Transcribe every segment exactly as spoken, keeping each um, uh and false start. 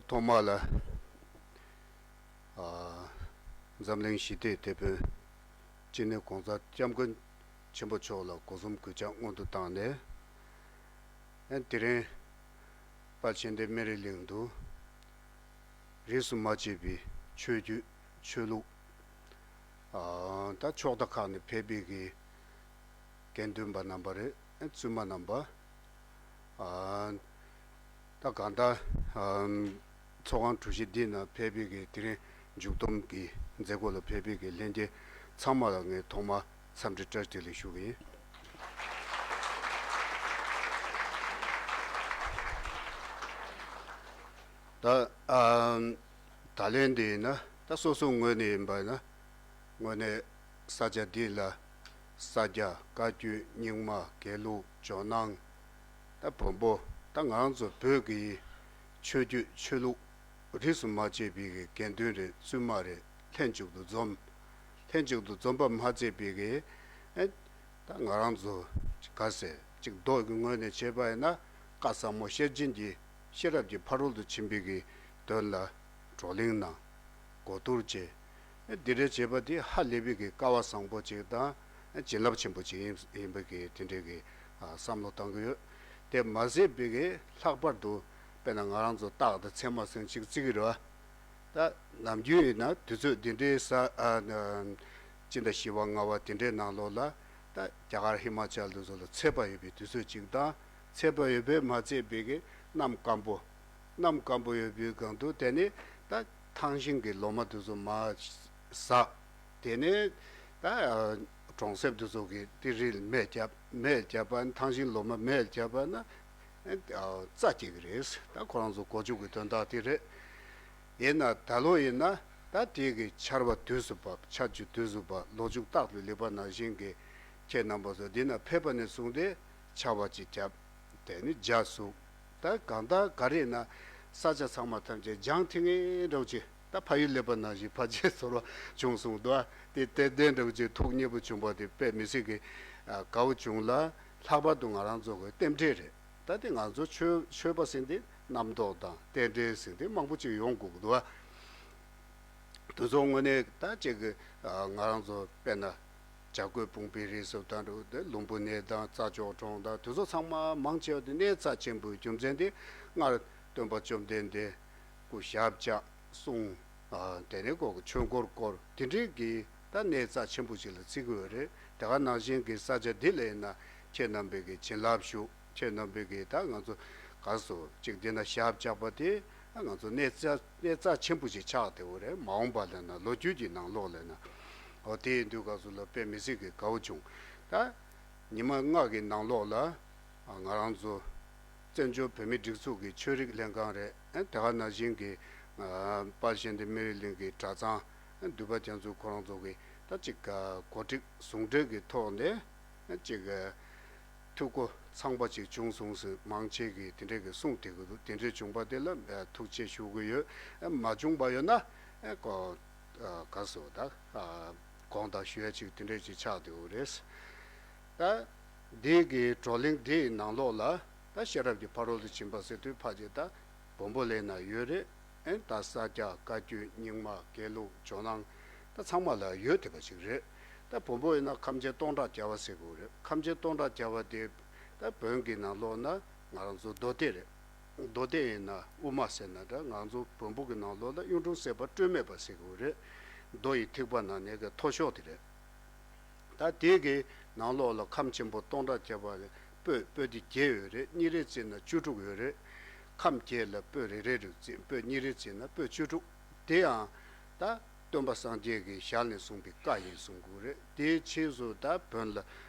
ཐོག་མ་ལ། ཨ། འཛམ་གླིང་ཞི་བདེའི་དེད་དཔོན་སྤྱི་ནོར་༸གོང་ས་༸སྐྱབས་མགོན་ཆེན་པོ་མཆོག་ལ་སྒོ་གསུམ་གུས་ཕྱག་སྔོན་དུ་བཏང་ནས། ཨ། དེ་རིང་དཔལ་གཤེན་བསྟན་སྨན་རི་གླིང་དུ་རིས་སུ་མ་ཆད་པའི་ཆོས་བརྒྱུད་ཆོས་ལུགས། ཨ། ད་ཕྱོགས་མཐའ་ཁག་ནས་ཕེབས་པའི་གི་དགེ་འདུན་པ་རྣམ་པ་རེད། བཙུན་མ་རྣམ་པ། ཨ། ད་གང་ལྟར། ཨ། ཚོགས་ཁང་གྲུ་བཞི་འདི་ན་ཕེབས་པའི་གི་དེ་རིང་མཇུག་བསྡོམས་ཀྱི་མཛད་སྒོ་ལ་ཕེབས་པའི་གི་ལྷན་རྒྱས་ཚང་མ་ལ་ངས་ཐོག་མར་འཚམས་འདྲི་བཀྲ་ཤིས་བདེ་ལེགས་ཞུ་གི་ཡིན། ད། ཨ། ད་ལན་འདི་ཡིན་ན་ད་སོ་སོའི་ངོས་ནས་ཡིན་པ་ཡིན་ན། དངོས་གནས་ས་ཆ་འདི་ལ་ས་སྐྱ་བཀའ་བརྒྱུད་རྙིང་མ་དགེ་ལུགས་ཇོ་ནང་། ད་བོན་པོ། ད་ང་རང་ཚོ་བོད་ཀྱི་ཆོས་བརྒྱུད་ཆོས་ལུགས་རིས་སུ་མ་ཆད་པའི་གི་དགེ་འདུན་རེད། བཙུན་མ་རེད། ལྷན་ཅིག་ཏུ་འཛོམས། ལྷན་ཅིག་ཏུ་འཛོམས་པ་མ་ཚད་པའི་གི། ཨེ། ད་ང་རང་ཚོ་ག་ཟེ་ཅིག་མདོ་གི་ངོས་ནས་བྱས་པ་ཡིན་ན། བཀའ་ཟབ་མོ་ཤེར་ཕྱིན་གྱི་ཤེས་རབ་ཀྱི་ཕ་རོལ་ཏུ་ཕྱིན་པའི་གི་དོན་ལ་བགྲོ་གླེང་གནང་། གོ་བསྡུར་བྱས། ཨེ། འདི་འདྲའི་བྱེད་པ་འདི་ཧ་ལས་པའི་གི་སྐལ་བ་བཟང་པོ་ཅིག་དང་། ཨེ། བྱིན་རླབས་ཆེན་པོ་ཅིག་ཡིན་ཡིན་པའི་གི་དེ་འདྲའི་གི། ཨ། བསམ་བློ་བཏང་གི་ཡོད། དེ་མ་ཟད་པའི་གི་ལྷག་པར་དུ་དཔེར་ན་ང་རང་ཚོ་སྟག་དང་ཚེར་མ་ཟེར་ཅིག་བརྩི་གི་རེད་བ། ད་ནམ་རྒྱུན་ཡིན་ན་དུས་ཚོད་འདི་འདྲའི་ས། ཨ། སྤྱི་ཟླ་བཞི་པ་ལྔ་པ་དེ་འདྲའི་ནང་ལོགས་ལ། ད་རྒྱ་གར་ཧི་མ་ཅལ་དེ་ཚོ་ལ་ཚེས་པ་ཡོད་པའི་དུས་ཚོད་ཅིག་དང་། ཚེས་པ་ཡོད་པས་མ་ཚད་པའི་གི་གནམ་སྐམ་པོ། གནམ་སྐམ་པོ་ཡོད་པའི་སྒང་དུ། དེ་ནས་ད་ཐང་ཤིང་གི་ལོ་མ་དེ་ཚོ་མར་ཟག། དེ་ནས་ད་གྲོང་གསེབ་དེ་ཚོ་གི་དེ་རིལ་མེ་བརྒྱབ། མེ་བརྒྱབ་པ་ན། ཐང་ཤིང་ལོ་མ་མེ་བརྒྱབ་པ་ན། ཨ། རྩྭ་སྐྱེ་གི་རེད། ད་ཁོ་རང་ཚོ་སྒོ་ཕྱུགས་ཀྱི་དོན་དག་དེ་རེད། ཡིན་ན་ད་ལོ་ཡིན་ན་ད་དེ་གི་ཆར་པ་དུས་སུ་བབས། ཆར་ཆུ་དུས་སུ་བབས། ལོ་ཕྱུགས་རྟག་ཏུ་ལེགས་པ་ནང་བཞིན་གྱི། ཁྱེད་རྣམ་པ་ཚོ་འདི་ན་ཕེབས་པ་ནས་བཟུང་སྟེ་ཆར་པ་ཅིག་བརྒྱབ། དེ་ནི་འཇའ་ཟུག། ད་གང་ལྟར་ག་རེ་ཡིན་ན་ས་ཆ་ཚང་མ་ཐམས་ཅད་ལྗང་ཐིང་ངེ་འདྲ་བོ་ཅིག། ད་ཕ་ཡུལ་སླེབས་པ་ནང་བཞིན་ཕལ་ཆེར་ཚོར་བ་བྱུང་སོང་འདུག། དེ་ཏན་ཏན་འདྲ་བོ་ཅིག་ཐུགས་མཉེས་པོ་བྱུང་བ་དེ་དཔེ་མི་སྲིད་ཀྱི། ཨ། དགའ་བོ་བྱུང་ལ། ལྷག་པར་དུ་ང་རང་ཚོ་གི་རྟེན་འབྲེལ་རེད། ད་དེ་ང་ཚོ་ཆོས་ཆོས་པ་ཟེར་དེ་རྣམ་རྟོག་དང་རྟེན་འབྲེལ་ཟེར་དེ་མང་པོ་ཅིག་ཡོང་དགོས་ཀྱི་འདུག། ཨ། དེ་ཚོ་དངོས་གནས་ད་ཅིག་གི། ཨ། ང་རང་ཚོ་དཔེར་ན་བྱ་རྒོད་ཕུང་པོའི་རིགས་སུ་ད་འགྲོ་དེ་ལུམ་བི་ནི་དང་རྩྭ་མཆོག་གྲོང་དང་དེ་ཚོ་ཚང་མ་མང་ཆེ་བ་དེ་གནས་རྩ་ཆེན་པོའི་རྒྱུ་མཚན་དེ་སྔར་སྟོན་པ་བཅོམ་ལྡན་འདས་སྐུ་ཞབས་བཅགས་གསུང་། ཨ། དེ་ནས་ཁོ་གི་ཆོས་འཁོར་བསྐོར། དེ་འདྲའི་གི་ད་གནས་རྩ་ཆེན་པོ་ཞིག་ལ་བརྩི་གི་ཡོད་རེད། དེ་ག་ནང་བཞིན་གྱི་ས་ཆ་འདི་ལ་ཡིན་ན་ཁྱེད་རྣམ་པས་གི་བྱིན་རླབས་ཞུགས། ཁྱེད་རྣམ་པས་གི་ད་ང་ཚོ་ག་ཟེ་ཅིག་འདི་ན་ཞབས་བཅགས་པ་དེ་ད་ང་ཚོ་གནས་རྩ་གནས་རྩ་ཆེན་པོ་ཞིག་ཆགས་བསྡད་ཡོད་རེད། མ་འོངས་པ་ལ་ན་ལོ་རྒྱུས་ཀྱི་ནང་ལོགས་ལ་ན། འོ། དེ་ཡིན་དུས་ག་ཟེ་ལ་དཔེ་མི་སྲིད་གི་དགའ་བོ་བྱུང་། ད་ཉི་མ་ལྔ་གི་ནང་ལོགས་ལ། ཨ། ང་རང་ཚོ་བཙན་བྱོལ་བོད་མིའི་སྒྲིག་འཛུགས་ཀྱི་ཆོས་རིག་ལྷན་ཁང་རེད། ཨ། དེ་ག་ནང་བཞིན་གྱི། ཨ། དཔལ་གཤེན་བསྟན་སྨན་རི་གླིང་གི་གྲྭ་ཚང་། ཨ། འདུས་པ་རྒྱ་མཚོ་ཁོ་རང་ཚོ་གི་ད་ཅིག་ག་གོ་སྒྲིག་ཟུང་འབྲེལ་གྱི་ཐོག་ནས། ཨ། ཅིག་ག་འཐུས་སྒོ་ཚང་པ་ཅིག་བྱུང་སོང་ཟེར་མང་ཆེ་གིས་དེ་འདྲས་ཀྱི་གསུངས་བསྡད་ཀྱི་འདུག། དེ་འདྲས་བྱུང་པ་དེ་ལ། ཨ། ཐུགས་རྗེ་ཆེ་ཞུ་གི་ཡོད། ཨ། མ་བྱུང་པ་ཡོད་ན། ཨ། ཁོ། ཨ། ག་ཟེ་ད། ཨ། དགོངས་དག་ཞུ་ཡ་ཅིག་དེ་འདྲས་ཅིག་ཆགས་བསྡད་ཡོད་རེད། ད་འདི་གི་བགྲོ་གླེང་འདི་ཡི་ནང་ལོགས་ལ་ད་ཤེས་རབ་ཀྱི་ཕ་རོལ་ཏུ་ཕྱིན་པ་ཟེར་དུས་ཕལ་ཆེར་ད་བོན་པོ་ལ་ན་ཡོད་རེད། ཨེ། ད་ས་སྐྱ་བཀའ་བརྒྱུད་རྙིང་མ་དགེ་ལུགས་ཇོ་ནང་ད་ཚང་མ་ལ་ཡོད་བསྡད་པ་ཅིག་རེད། ད་བོན་པོ་ཡིན་ན་ཁམས་ཆེན་སྟོང་ཕྲག་བརྒྱ་པ་ཟེར་དགོས་རེད། ཁམས་ཆེན་སྟོང་ཕྲག་བརྒྱ་པ་དེ་ད་བོན་གྱི་ནང་ལོགས་ན་ང་རང་ཚོ་མདོ་སྡེ་རེད། མདོ་སྡེ་ཡིན་ན་དབུ་མ་ཟེར་ན་འདྲ། ང་ཚོ་བོན་པོ་གི་ནང་ལོགས་ལ་གཡུང་དྲུང་སེམས་དཔའ་སྤྲོས་མེད་པ་ཟེར་དགོས་རེད། མདོ་ཡི་ཐེག་པ་ནང་ནས་གི་མཐོ་ཤོས་དེ་རེད། ད་དེ་གི་ནང་ལོགས་ལ་ཁམས་ཆེན་པོ་སྟོང་ཕྲག་བརྒྱ་པ་ལ་པོད། པོད་དེ་བརྒྱད་ཡོད་རེད། གཉིས་རེ་བརྩིས་ན་བཅུ་དྲུག་ཡོད་རེད། ཁམས་བརྒྱད་ལ་པོད་རེ་རེ་རུ་བརྩིས། པོད་གཉིས་རེ་བརྩིས་ན་པོད་བཅུ་དྲུག། དེ་ཡང་ད་སྟོན་པ་སངས་རྒྱས་ཀྱི་ཞལ་ནས་གསུངས་པའི་བཀའ་ཡིན་གསུང་གི་རེད། དེའི་ཕྱིས་སུ་ད་བོན་ལ་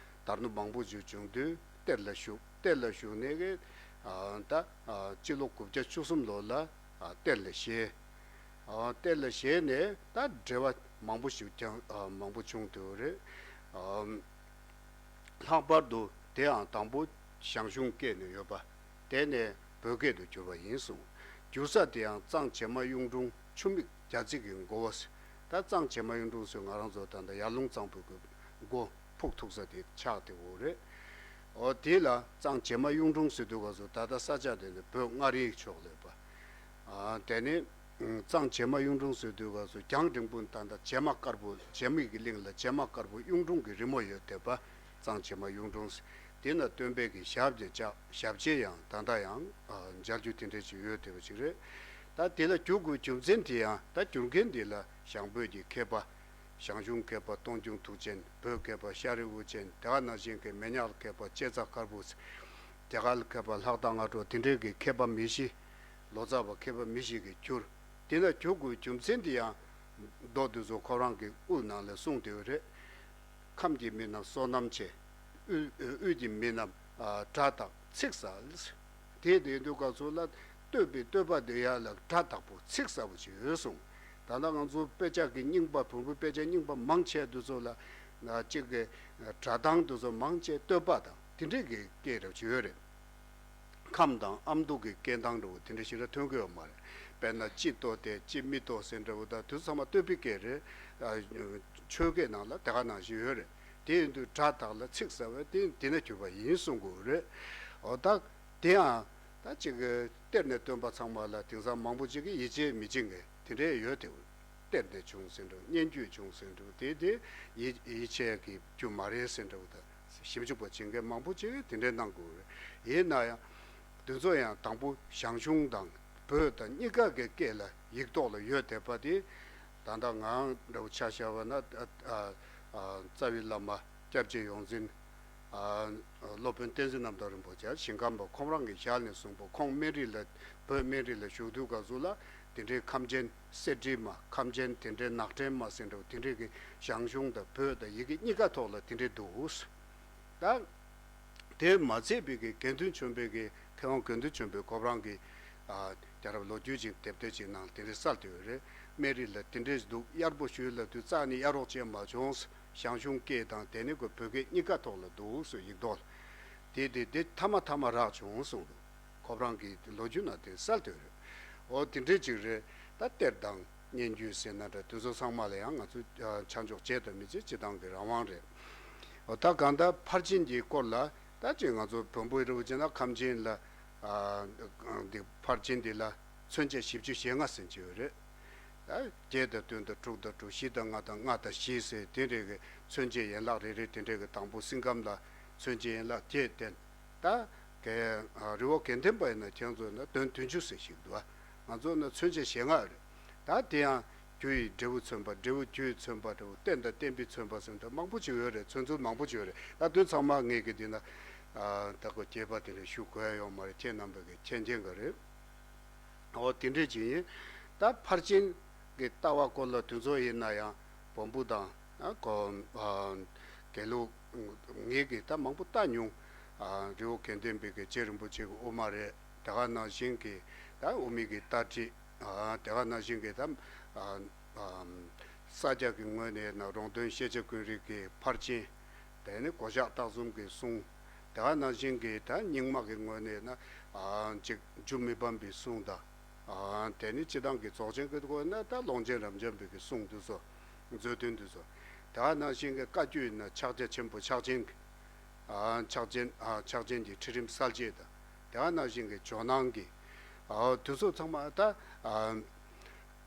དར་ནུབ་མང་པོ་ཞིག་བྱུང་དུས་གཏེར་ལ་བཞུགས། གཏེར་ལ་བཞུགས་ནས་གི། ཨ། ད། ཨ། སྤྱི་ལོ་དགུ་བརྒྱ་བཅུ་གསུམ་ལོ་ལ། ཨ། གཏེར་ལ་བཞེས། ཨ། གཏེར་ལ་བཞེས་ནས་ད་འགྲེལ་པ་མང་པོ་ཞིག་ཀྱང་། ཨ། མང་པོ་བྱུང་བསྡད་ཡོད་རེད། ཨ། ལྷག་པར་དུ་དེའང་དང་པོ་ཞང་ཞུང་སྐད་ནས་ཡོད་པ། དེ་ནས་བོད་སྐད་དུ་བསྒྱུར་བ་ཡིན་གསུངས། བསྒྱུར་ས་དེའང་གཙང་བྱེ་མ་གཡུང་དྲུང་ཆུ་མིག་རྒྱ་རྩེ་གི་མགོ་བོ། ད་གཙང་བྱེ་མ་གཡུང་དྲུང་ཟེར་ང་རང་ཚོ་ད་ལྟ་ཡར་ཀླུང་གཙང་པོའི་གི་མགོ་ཕུག་ཐུག་ས་དེ་ཆགས་བསྡད་ཡོད་རེད། འོ། དེ་ལ་གཙང་བྱེ་མ་གཡུང་དྲུང་ཟེར་དུས་སྐབས་སུ་ད་ལྟ་ས་ཆ་དེ་ནི་བོད་མངའ་རིས་ཕྱོགས་ལ་ཡོད་པ། ཨ་དེ་ནས་གཙང་བྱེ་མ་གཡུང་དྲུང་ཟེར་དུས་སྐབས་སུ་རྒྱང་འབྲིང་པོ་ད་ལྟ་བྱེ་མ་དཀར་པོ་བྱེ་མའི་གི་གླིང་ལ་བྱེ་མ་དཀར་པོ་གཡུང་དྲུང་གི་རི་མོ་ཡོད་དེ་པ། གཙང་བྱེ་མ་གཡུང་དྲུང་ཟེར། དེ་ན་སྟོན་པའི་གི་ཞབས་ཀྱི་ལྕགས་ཞབས་རྗེས་ཡང་ད་ལྟ་ཡང་ཨ་མཇལ་རྒྱུ་དེ་འདྲ་ཅིག་ཡོད་དེ་པ་ཅིག་རེད། ད་དེ་ལ་བསྒྱུར་དགོས་རྒྱུ་མཚན་དེ་ཡང་ད་བསྒྱུར་མཁན་དེ་ལ་ཞང་བོད་ཀྱི་མཁས་པ། ཞང་ཞུང་མཁས་པ་སྟོང་རྒྱུང་ཐུགས་ཆེན། བོད་མཁས་པ་ཤ་རི་དབུ་ཆེན། དེ་ག་ནང་བཞིན་གྱི་མི་ཉག་མཁས་པ་ལྕེ་ཚ་དཀར་པོ། རྒྱ་གར་མཁས་པ་ལྷག་དར་སྔ་དྲོ། དེ་འདྲའི་གི་མཁས་པ་མི་བཞི། ལོ་ཙཱ་བ་མཁས་པ་མི་བཞི་གིས་བསྒྱུར། དེ་ན་བསྒྱུར་དགོས་རྒྱུ་མཚན་དེ་ཡང་མདོ་དེ་ཚོ་ཁོ་རང་གི་དབུ་ནང་ལ་གསུངས་བསྡད་ཡོད་རེད། ཁམས་ཀྱི་མི་རྣམས་བསོད་ནམས་ཆེ། དབུས་དབུས་ཀྱི་མི་རྣམས་ཨ་སྒྲ་དག་ཚིག་གསལ། དེ་དེ་དུས་སྐབས་སུ་ལ་བསྟོད་པའི་བསྟོད་པ་དེ་ཡ་ལ་སྒྲ་དག་པོ་ཚིག་གསལ་པོ་ཅིག་ཡོད་གསུངས། ད་ལྟ་ང་ཚོ་དཔེ་ཆ་གི་རྙིང་པ་བོན་པོའི་དཔེ་ཆ་རྙིང་པ་མང་ཆེ་དེ་ཚོ་ལ་ན་གཅིག་གི་སྒྲ་གདངས་དེ་ཚོ་མང་ཆེ་བསྟོད་པ་དང་དེ་འདྲས་ཀྱི་སྐད་རབ་ཅིག་ཡོད་རེད། ཁམས་དང་ཨ་མདོ་གི་སྐད་གདངས་འདྲ་བོ་དེ་འདྲ་ཞིག་ར་ཐོན་གི་ཡོད་མ་རེད། དཔེར་ན་ཅི་ཏོ་དེ་ཅི་མི་ཏོ་ཟེར་འདྲ་བོ་དང་དེ་ཚོ་ཚང་མ་བསྟོད་པའི་སྐད་རེད། ཨ་ཆོས་སྐད་ནང་ལ་དེ་ག་ནང་བཞིན་ཡོད་རེད། དེ་ཡིན་དུས་སྒྲ་དག་ལ་ཚིག་གསལ་བས་དེ་དེ་ན་གྱུར་པ་ཡིན་གསུང་དགོས་རེད། འོ་ད་དེ་ཡང་ད་ཅིག་གི་གཏེར་ནས་བཏོན་པ་ཚང་མ་ལ་དེང་སང་མང་པོ་ཅིག་གིས་ཡིད་ཆེས་མི་བྱེད་མཁན་དེ་འདྲས་ཡོད་དེ། གཏེར་ནས་བྱུང་ཟེར་འདྲ་བོ་སྙན་བརྒྱུད་བྱུང་ཟེར་འདྲ་བོ་དེ་དེ་ཡིད་ཡིད་ཆེས་ཀྱི་རྒྱུ་མ་རེད་ཟེར་འདྲ་བོ་དང་ཞིབ་འཇུག་པ་བྱེད་མཁན་མང་པོ་ཅིག་གིས་དེ་འདྲས་གནང་དགོས་རེད། ཡིན་ན་ཡང་དེ་ཚོ་ཡང་དང་པོ་ཞང་ཞུང་དང་བོད་དང་གཉིས་ཀ་གི་སྐད་ལ་ཡིག་ཐོག་ལ་ཡོད་དེ་པ་དེ། ད་ལྟ་ང་འདྲ་བོ་ཆ་བཞག་པ་ན་ཨ་ཨ་ཨ་རྩ་བའི་བླ་མ་སྐྱབས་རྗེ་ཡོངས་འཛིན་ཨ་སློབ་དཔོན་བསྟན་འཛིན་རྣམ་དག་རིན་པོ་ཆེ་ཞིང་ཁམས་པ་ཁོང་རང་གི་ཞལ་ནས་གསུངས་པ། ཁོང་སྨན་རི་ལ་བོད་སྨན་རི་ལ་བཞུགས་དུས་སྐབས་སུ་ལ་དེ་འདྲའི་ཁམས་ཆེན་གསེར་བྲིས་མ་ཁམས་ཆེན་དེ་འདྲའི་ནག་ཕྲན་མ་ཟེར་འདྲ་བོ་དེ་འདྲའི་གི་ཞང་ཞུང་དང་བོད་དང་ཡི་གེ་གཉིས་ཀ་ཐོག་ལ་དེ་འདྲའི་འདུག་ད། དེ་མ་ཚད་པའི་གི་དགེ་འདུན་ཆོས་འཕེལ་གི་མཁས་དབང་དགེ་འདུན་ཆོས་འཕེལ་ཁོ་རང་གི་ཨ་རྒྱལ་རབས་ལོ་རྒྱུས་ཅིག་དེབ་ཐེར་ཅིག་ནང་དེ་འདྲའི་གསལ་དུ་ཡོད་རེད། སྨན་རི་ལ་དེ་འདྲའི་འདུག་གཡར་པོ་ཞུས་ལབ་དུས་རྩ་ནས་གཡར་རོགས་བྱས་མ་བྱུང་། ཞང་ཞུང་སྐད་དང་དེ་ནས་ཁོ་བོད་སྐད་གཉིས་ཀ་ཐོག་ལ་འདུག་སུ་ཡིག་ཐོག་ལ། དེ་དེ་དེ་ཐ་མ་ཐ་མ་རག་བྱུང་གསུངས་འདུག་ཁོ་རང་གི་ལོ་རྒྱུས་ནང་དེ་གསལ་དུ་ཡོད་རེད། འོ་དེ་འདྲའི་ཅིག་རེད། ད་གཏེར་དང་། སྙན་བརྒྱུད་ཟེར་ན་འདྲ་དེ་ཚོ་ཚང་མ་ལ་ཡང་ང་ཚོས་ཨ་ཆ་འཇོག་བྱེད་དང་མི་བྱེད་སྤྱི་བཏང་གི་རང་དབང་རེད། འོ་ད་གང་ལྟར་ཕར་ཕྱིན་གྱི་སྐོར་ལ་ད་ཅིག་ང་ཚོ་བོན་པོའི་རི་བོ་ཅན་ན་ཁམས་ཆེན་ལ་ཨ་འདི་ཕར་ཕྱིན་འདི་ལ་མཚོན་བྱེད་བཞི་བཅུ་ཞེ་ལྔ་ཟེར་གྱི་ཡོད་རེད། ད་བརྒྱད་དང་བདུན་དང་དྲུག་དང་དྲུག་བཞི་དང་ལྔ་དང་ལྔ་དང་བཞི་ཟེར་དེ་འདྲའི་གི་མཚོན་བྱེད་ཡན་ལག་རེ་རེ་དེ་འདྲའི་གི་དང་པོ་སེང་སྐམ་ལ་མཚོན་བྱེད་ཡན་ལག་བརྒྱད་བསྟན། ད་གལ་རི་བོ་དགེ་ལྡན་པ་ཡིན་ན་ཁྱེད་ཚོ་ན་དོན་བདུན་ཅུ་ཟེར་ཞིག་འདུག་ང་ཚོ་ན་མཚོན་བྱེད་ཞེ་ལྔ་རེད། ད་དེ་ཡང་རྒྱུ་ཡི་འབྲས་བུ་མཚོན་པ། འབྲས་བུ་རྒྱུ་ཡི་མཚོན་པ་འདྲ་བོ། རྟེན་དང་བརྟེན་པའི་མཚོན་པ་ཟེར་འདྲ་མང་པོ་ཅིག་ཡོད་རེད། མཚོན་ཚུལ་མང་པོ་ཅིག་ཡོད་རེད། ད་དོན་ཚང་མ་ངས་ཀྱི་འདི་ན་ད་གོ་རྒྱས་པ་དེ་འདྲ་ཞུ་དགོས་ཡ་ཡོད་མ་རེད། ཁྱེད་རྣམ་པ་གི་མཁྱེན་མཁྱེན་ག་རེད། འོ་དེ་འདྲས་ཅིག་ཡིན། ད་ཕར་ཕྱིན་གྱི་ལྟ་བ་སྐོར་ལ་དུས་ཚོད་ཡིན་ན་ཡང་བོན་པོ་དང་ཨ་གོ་ཨ་དགེ་ལུགས་ངེད་ཀྱིས་ད་མང་པོ་ལྟ་མྱོང་། ཨ་རི་བོ་དགེ་ལྡན་པའི་གི་རྗེ་རིན་པོ་ཆེ་གི་དབུ་མ་རེད། དེ་ག་ནང་བཞིན་གྱི་ད་དབུ་མའི་གི་ལྟ་ཁྲིད། ཨ་དེ་ག་ནང་བཞིན་གྱི་ད་ཨ་ཨ་ས་སྐྱ་གི་ངོས་ནས་ན་རོང་སྟོན་ཤེས་བྱ་ཀུན་རིག་གི་ཕར་ཕྱིན། དེ་ནི་གོ་ཤཱཀ་སྟག་གསུམ་གྱི་གསུང་། དེ་ག་ནང་བཞིན་གྱི་ད་རྙིང་མ་གི་ངོས་ནས་ན་ཨ་ཅིག་འཇུ་མི་ཕམ་པའི་གསུང་དང་། ཨ་དེ་ནི་སྤྱི་བཏང་གི་རྫོགས་ཆེན་གྱི་སྐོར་ན་ད་ཀློང་ཆེན་རབ་འབྱམས་པའི་གི་གསུང་དེ་ཚོ། མཛོད་བདུན་དེ་ཚོ། དེ་ག་ནང་བཞིན་གྱི་བཀའ་བརྒྱུད་ན་ཕྱག་རྒྱ་ཆེན་པོ་ཕྱག་ཆེན་གྱི། ཨ་ཕྱག་ཆེན་ཨ་ཕྱག་ཆེན་གྱི་ཁྲིད་རིམ་གསལ་བྱེད་དང་། དེ་ག་ནང་བཞིན་གྱི་ཇོ་ནང་གི། ཨ་དེ་ཚོ་ཚང་མ་ད་ཨ།